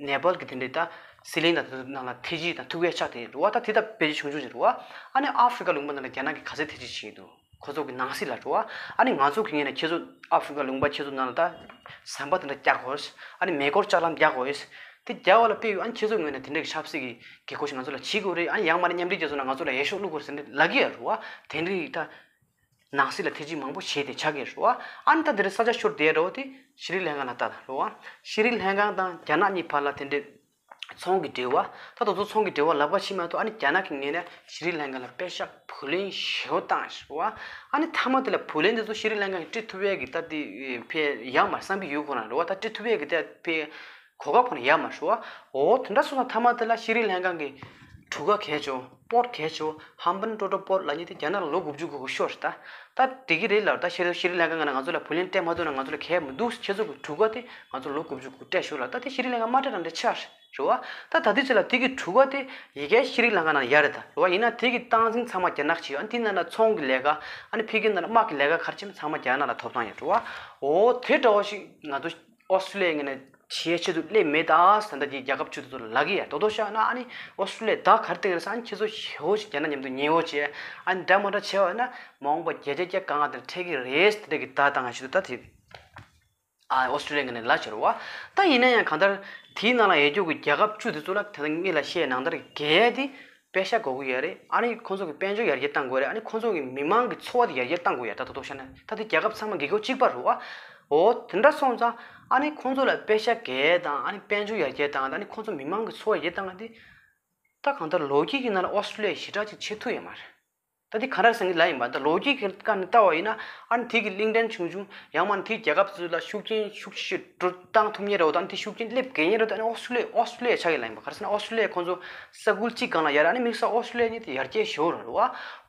ནེ་པཱལ་གྱི་དེ་འདྲའི་ད་སྲིད་བློན་དང་དེ་ཚོ་ནང་ལ་ཐེ་ཇུས་དང་ཐུག་ཡས་ཆགས་བསྡད་ཡོད་རེད་བ། ད་དེ་ད་དཔེ་ཆ་ཆུང་ཆུང་ཞིག་རེད་བ། ཨ་ནི་ཨ་ཧྥི་རི་ཀ་ལུང་པ་ནང་ལ་རྒྱ་ནག་གིས་ག་ཚད་ཐེ་ཇུས་བྱས་འདུག་ཁོ་ཚོ་གི་ནང་སྲིད་ལ་རེད་བ། ཨ་ནི་ང་ཚོ་གི་ངོས་ནས་ཁྱེད་ཚོ་ཨ་ཧྥི་རི་ཀ་ལུང་པ་ཁྱེད་ཚོ་ནང་ལ་ད་ཟམ་པ་དེ་འདྲ་རྒྱག་དགོས། ཨ་ནི་མེ་འཁོར་ལྕགས་ལམ་རྒྱག་དགོས། དེ་རྒྱག་པ་ལ་དཔེ་ཡོད། ཨ་ནི་ཁྱེད་ཚོ་ངོས་ནས་དེ་འདྲ་གི་ཆབ་སྲིད་ཀྱི་དགོས་མཁོ་ཞིག་ང་ཚོ་ལ་བྱེད་དགོས་རེད། ཨ་ནི་ཡང་མ་ནས་མཉམ་འབྲེལ་རྒྱལ་ཚོགས་ནང་ང་ཚོ་ལ་འོས་ཤོག་བླུག་དགོས་རེད་ཟེར་ནས་ལབ་ཀྱི་ཡོད་རེད་བ། དེ་འདྲ་གི་ད་ནང་སྲིད་ལ་ཐེ་ཇུས་མང་པོ་བྱས་ཏེ་ཆགས་ཀྱི་ཡོད་རེད་བ། ཨ་ནི་ད་དེ་འདྲ་ས་ཆ་ཤོར་བསྡད་ཡོད་རེད་བ། དེ་ཤྲི་ལང་ཀ་ལ་ལྟ་དང་རེད་བ། ཤྲི་ལང་ཀ་དང་རྒྱ་ནག་གཉིས་བར་ལ་དེ་འདྲའི་ཚོང་གི་འབྲེལ་བ། ད་དེ་ཚོ་ཚོང་གི་འབྲེལ་བ་ལབ་ཁ་ཕྱེ་མ་གཏོགས་ཨ་ནི་རྒྱ་ནག་གི་ངོས་ནས་ཤྲི་ལང་ཀ་ལ་པེ་ཤག་བུ་ལོན་ཞེ་པོ་བཏང་ཞེ་པོ། ཨ་ནི་མཐའ་མ་དེ་ལ་བུ་ལོན་དེ་ཚོ་ཤྲི་ལང་ཀ་གིས་སྤྲད་ཐུབ་ཡས་ཀྱི་ད་དེ་ཕེ་ཡག་མ་བསམ་པའི་ཡུལ་ཁོ་རང་རེད་བ། ད་སྤྲད་ཐུབ་ཡས་ཀྱི་ད་ཕེ་གོ་སྐབས་ཁོ་རང་ཡག་མ་རེད་བ། འོ་དེ་འདྲ་སོང་ཙང་མཐའ་མ་དེ་ལ་ཤྲི་ལང་ཀ་གི་གྲུ་ཁ་གལ་ཆེ་བོ་པོར་ཊི་གལ་ཆེ་བོ་ཧམ་བན་ཊོ་ཊོ་པོར་ཊི་ལབ་མཁན་དེ་རྒྱ་ནག་ལ་ལོ་དགུ་བཅུ་གོ་གི་ཤོར་ད། ད་དེ་གི་རེད་ལ་ད་ཤྲི་ཤྲི་ལང་ཀ་ང་ང་ཚོ་ལ་བུ་ལོན་སྤྲད་མ་ཐུབ་ན་ང་ཚོ་ལ་གལ་མི་འདུག་ཁྱེད་ཚོ་གི་གྲུ་ཁ་དེ་ང་ཚོ་ལོ་དགུ་བཅུ་གོ་སྤྲད་ཤོག་ལ། ད་དེ་ཤྲི་ལང་ཀ་མ་སྤྲད་རང་འདྲ་ཆགས་རེད་བ། ད་ད་དེ་ཚོ་ལ་དེ་གི་གྲུ་ཁ་དེ་ཡི་གེ་ཤྲི་ལང་ཀ་ནང་ཡོད་རེད་ད་རེད་བ། ཡིན་ན་དེ་གི་སྟངས་འཛིན་ཚང་མ་རྒྱ་ནག་བྱེད་ཡོད། ཨ་ནི་དེ་ནང་ལ་ཚོང་གི་ལས་ཀ་ཨ་ནི་ཕ་གི་ནང་ལ་དམག་གི་ལས་ཀ་ག་རེ་བྱེད་ཚང་མ་རྒྱ་ནག་ལ་ཐོབ་ཐང་ཡོད་རེད་བ། འོ་དེ་འདྲ་བ་ཞིག་ང་ཚོ་ཨོ་སི་ཀྲུ་ལི་ཡ་ངོས་ནས་བྱེད་ཆེད་དུ་སླེབས་མེད་ད་ཟེར་ད་དེ་རྒྱལ་ཁབ་ཆུ་ཚོད་ལ་ལབ་ཀྱི་ཡ། དོ་དོ་ཤ་ན་ཨ་ནི་ཨོ་སི་ཀྲུ་ལི་ཡ་ད་ག་རེ་བསྟན་རེད་ཟེར། ཨ་ནི་ཁྱེད་ཚོ་ཞེ་པོ་ཞིག་རྒྱ་ནག་མཉམ་དུ་ཉེ་བོ་བྱས། ཨ་ནི་འདྲ་མ་འདྲ་བྱས་པ་ན་མ་འོངས་པ་བརྒྱ་ཆ་བརྒྱ་དཀའ་ངལ་དེ་འཕྲད་ཀྱི་རེད་ཟེར་ད་གི་ད་ད་ང་ཞུ་ད་དེ། ཨ་ཨོ་སི་ཊྲེ་ལི་ཡ་ངོས་ནས་ལབ་བྱས་རེད་བ། ད་ཡིན་ན་ཡང་གང་ལྟར་དེའི་ནང་ལ་ཡོད་རྒྱུ་གི་རྒྱལ་ཁབ་བཅུ་དེ་ཚོ་ལ་ད་ལྟ་ངེད་ལ་བཤད་ནང་ལྟར་གལ་ཏེ་པེ་ཤ་དགོས་ཀྱི་ཡོད་རེད། ཨ་ནི་ཁོང་ཚོ་གི་དཔལ་འབྱོར་ཡར་རྒྱས་གཏང་དགོས་རེད། ཨ་ནི་ཁོང་ཚོ་གི་མི་མང་གི་འཚོ་བ་དེ་ཡར་རྒྱས་གཏང་དགོས་ཡ། ད་ད་དུང་བཤད་ན་ད་དེ་རྒྱལ་ཁབ་ཚང་མ་དགེ་སྐོར་གཅིག་པ་རེད་བ། འོ་དེ་འདྲ་སོང་ཙང་ཨ་ནི་ཁོང་ཚོ་ལ་པེ་ཤ་གལ་དང་ཨ་ནི་དཔལ་འབྱོར་ཡར་རྒྱས་གཏང་དང་ཨ་ནི་ཁོང་ཚོ་མི་མང་གི་འཚོ་བ་ཡར་རྒྱས་གཏང་ཡ་དེ། ད་གང་ལྟར་ལོ་རྒྱུས་ཀྱི་ནང་ལ་ཨོ་སི་ཀྲུ་ལི་ཡ་ཞེ་དྲག་ཅིག་བྱེད་ཐུབ་ཡོད་མ་རེད། ད་འདི་ག་རེ་ཟེར་གྱི་ལབ་ཡིན་པ། ད་ལོ་རྒྱུས་ཀྱི་སྒང་ནས་ལྟ་བ་ཡིན་ན་ཨ་ནི་དེ་གི་གླིང་ཕྲན་ཆུང་ཆུང་ཡང་མ་ནི་དེའི་རྒྱལ་ཁབ་ཚོ་ལ་ཤུགས་རྐྱེན་ཤུགས་ཆེ་འགྲོ་བཏང་ཐུབ་མཁན་རེད་བ། ད་ཨ་ནི་དེ་ཤུགས་རྐྱེན་སླེབས་དགོས་མཁན་རེད་བ། ད་ཨ་ནི་ཨོ་སི་ཀྲུ་ལི་ཡ་ཨོ་སི་ཀྲུ་ལི་ཡ་ཆགས་ཀྱི་ལབ་ཡིན་པ། ག་རེ་ཟེར་ན་ཨོ་སི་ཀྲུ་ལི་ཡ་ཁོང་ཚོ་ས་ཁུལ་གཅིག་སྒང་ལ་ཡར་ཨ་ནི་དམིགས་བསལ་ཨོ་སི་ཀྲུ་ལི་ཡ་གཉིས་དེ་ཡར་རྒྱས་ཞེ་པོ་རེད་བ།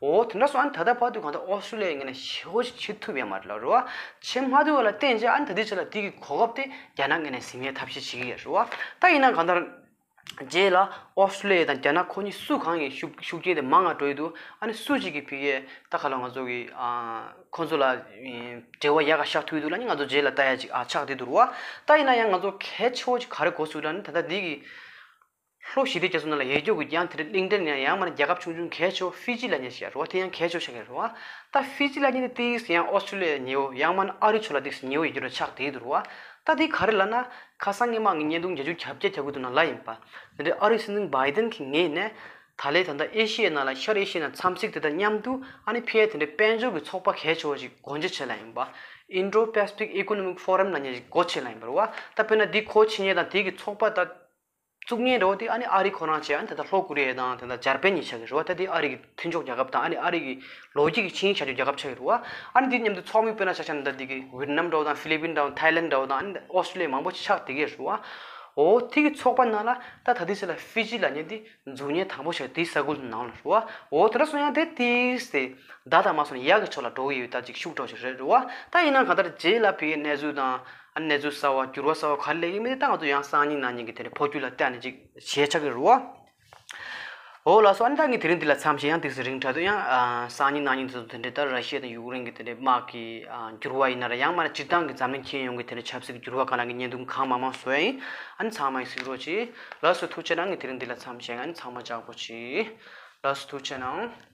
འོ་དེ་འདྲ་སོང་ཨ་ནི་ད་ལྟ་བར་དུ་གང་ལྟར་ཨོ་སི་ཀྲུ་ལི་ཡ་ངོས་ནས་ཞེ་པོ་ཅིག་བྱེད་ཐུབ་ཡོད་མ་རེད་ལབ་རེད་བ། བྱེད་མ་ཐུབ་པ་ལ་བརྟེན་བྱས་ཨ་ནི་ད་ལྟའི་ཆ་ལ་དེ་གི་གོ་སྐབས་དེ་རྒྱ་ནག་ངོས་ནས་ཟིན་ཡའི་ཐབས་ཤེས་བྱེད་ཀྱི་ཡོད་རེད་བ། ད་ཡིན་ན་གང་ལྟར། རྗེས་ལ་ཨོ་སི་ཀྲུ་ལི་ཡ་དང་རྒྱ་ནག་ཁོ་གཉིས་སུ་གང་གི་ཤུགས་ཤུགས་རྐྱེན་དེ་མང་ང་འགྲོ་ཡི་འདུག་ཨ་ནི་སུ་གཅིག་གིས་ཕ་གིའི་ད་ག་ལ་ང་ཚོ་གི་ཨ་ཁོ་ཚོ་ལ་འབྲེལ་བ་ཡག་ག་བཞག་ཐུབ་ཡི་འདུག་ལབ་ནི་ང་ཚོ་རྗེས་ལ་ལྟ་ཡ་ཅིག་ཨ་ཆགས་བསྡད་འདུག་རེད་བ། ད་ཡིན་ན་ཡང་ང་ཚོ་གལ་ཆེ་བོ་ཅིག་ག་རེ་གོ་ཐུབ་ལབ་ན་ད་ལྟ་འདི་གི་ལྷོ་ཞི་བདེ་རྒྱ་མཚོ་ནང་ལ་ཡོད་རྒྱུ་གི་ཡང་དེ་འདྲ་གླིང་ཕྲན་ཡང་ཡང་མ་ནི་རྒྱལ་ཁབ་ཆུང་ཆུང་གལ་ཆེ་བོ་ཧྥི་ཇི་ལབ་མཁན་ཞིག་ཡོད་རེད་བ། དེ་ཡང་གལ་ཆེ་བོ་ཆགས་ཀྱི་རེད་བ། ད་ཧྥི་ཇི་ལབ་མཁན་དེ་ཏིག་ཙམ་ཡང་ཨོ་སི་ཀྲུ་ལི་ཡ་ཉེ་བོ་ཡང་མ་ནི་ཨ་རི་ཕྱོགས་ལ་ཏིག་ཙམ་ཉེ་བོ་ཡོད་རྒྱུ་འདྲ་ཆགས་བསྡད་འདུག་རེད་བ། ད་དེ་ག་རེ་ལབ་ན། ཁ་སང་སྔོན་མ་ངས་བརྙན་ཐུང་བརྒྱད་ཅུ་གྱ་བརྒྱད་གྱ་དགུ་དེ་ནང་ལབ་ཡིན་པ། དེ་འདྲའི་ཨ་རིའི་སྲིད་འཛིན་བྷའི་ཌེན་གྱི་ངོས་ནས་ད་ལན་ད་ལྟ་ཨེ་ཤི་ཡའི་ནང་ལ་ཤར་ཨེ་ཤི་ཡའི་ནང་འཚམས་གཟིགས་དེ་དང་མཉམ་དུ་ཨ་ནི་ཕ་གིའི་དེ་འདྲའི་དཔལ་འབྱོར་གྱི་ཚོགས་པ་གལ་ཆེ་བ་ཞིག་སྒོ་འབྱེད་བྱས་ལབ་ཡིན་པ། Indo-Pacific Economic Forum ལབ་མཁན་ཞིག་སྒོ་ཕྱེ་ལབ་ཡིན་པ་རེད་བ། ད་དཔེར་ན་འདི་སྒོ་ཕྱེ་མཁན་དང་དེ་གི་ཚོགས་པ་ད་བཙུགས་མཁན་རེད་བ། དེ་ཨ་ནི་ཨ་རི་ཁོ་རང་བྱས་ཨ་ནི་ད་ལྟ་ལྷོ་ཀོ་རི་ཡ་དང་དེ་འདྲ་འཇར་པན་གཉིས་ཆགས་ཀྱི་རེད་བ། ད་དེ་ཨ་རི་གི་མཐུན་ཕྱོགས་རྒྱལ་ཁབ་དང་ཨ་ནི་ཨ་རི་གི་ལོ་རྒྱུས་ཀྱི་ཆིངས་ཡིག་བཞག་རྒྱུ་རྒྱལ་ཁབ་ཆགས་ཀྱི་རེད་བ། ཨ་ནི་དེ་མཉམ་དུ་ཚོགས་མི་དཔེར་ན་ཆ་བཞག་ན་ད་དེ་གི་ཝེ་ཏི་ནམ་འདྲ་བོ་དང་ཧྥི་ལི་པིན་འདྲ་བོ་ཐའི་ལན་འདྲ་བོ་དང་ཨ་ནི་ཨོ་སི་ཀྲུ་ལི་ཡ་མང་པོ་ཆགས་བསྡད་ཀྱི་རེད་བ། འོ་དེ་གི་ཚོགས་པ་ནང་ལ་ད་ད་ལྟའི་ཆ་ལ་ཧྥི་ཇི་ལབ་མཁན་དེ་འཛུལ་མཁན་དང་པོ་ཆགས་དེའི་ས་ཁུལ་ནང་ལ་རེད་བ། འོ་དེ་འདྲ་སོང་ཡང་དེ་ཏིག་ཙམ་ད་ད་མ་སོང་ན་ཡག་གི་ཕྱོགས་ལ་འགྲོ་གི་ཡོད། ད་ཅིག་ཤུགས་དྲག་ཅིག་རེད་རེད་བ། ད་ཡིན་ན་གང་ལྟར་རྗེས་ལ་ཕ་གིའི་གནས་ཚུལ་དང་ཨ་ནི་གནས་ཚུལ་གསར་བ་འགྱུར་བ་གསར་བ་ག་རེ་སླེབས་ཡིན་མིན་དེ་ད་ང་ཚོ་ཡང་སང་ཉིན་གནངས་ཉིན་གྱི་དེ་འདྲའི་འཕོ་འགྱུར་ལ་བལྟས་ནས་ཅིག་ཞེ་ཆགས་ཀྱི་རེད་བ། འོ་ལགས་སོ། ཨ་ནི་ད་ངས་དེ་རིང་འདི་ལ་མཚམས་བཞག་ཡང་ཏོག་ཙམ་རིང་དྲགས་འདུག་ཡང་ཨ་སང་ཉིན་གནངས་ཉིན་དེ་ཚོ་དེ་འདྲའི་ད་ར་ཤི་ཡ་དང་ཡུཀ་རེན་གྱི་དེ་འདྲའི་དམག་གི་ཨ་འགྱུར་བ་ཡིན་ན་ར་ཡང་མ་ན་སྤྱིར་བཏང་གི་འཛམ་གླིང་ཁྱོན་ཡོངས་ཀྱི་དེ་འདྲའི་ཆབ་སྲིད་ཀྱི་འགྱུར་བ་སྒང་ལ་ངས་བརྙན་ཐུང་གང་མང་མང་བཟོ་ཡ་ཡིན། ཨ་ནི་ཚང་མ་ཡིན་གཟིགས་རོགས་གྱིས། ལགས་སོ། ཐུགས་རྗེ་གནང་། ངས་དེ་རིང་འདི་ལ་མཚམས་བཞག་ཡང་ཨ་ནི་ཚང་མ་ལྕགས་པོ་གྱིས། ལགས་སོ། ཐུགས་རྗེ་གནང་།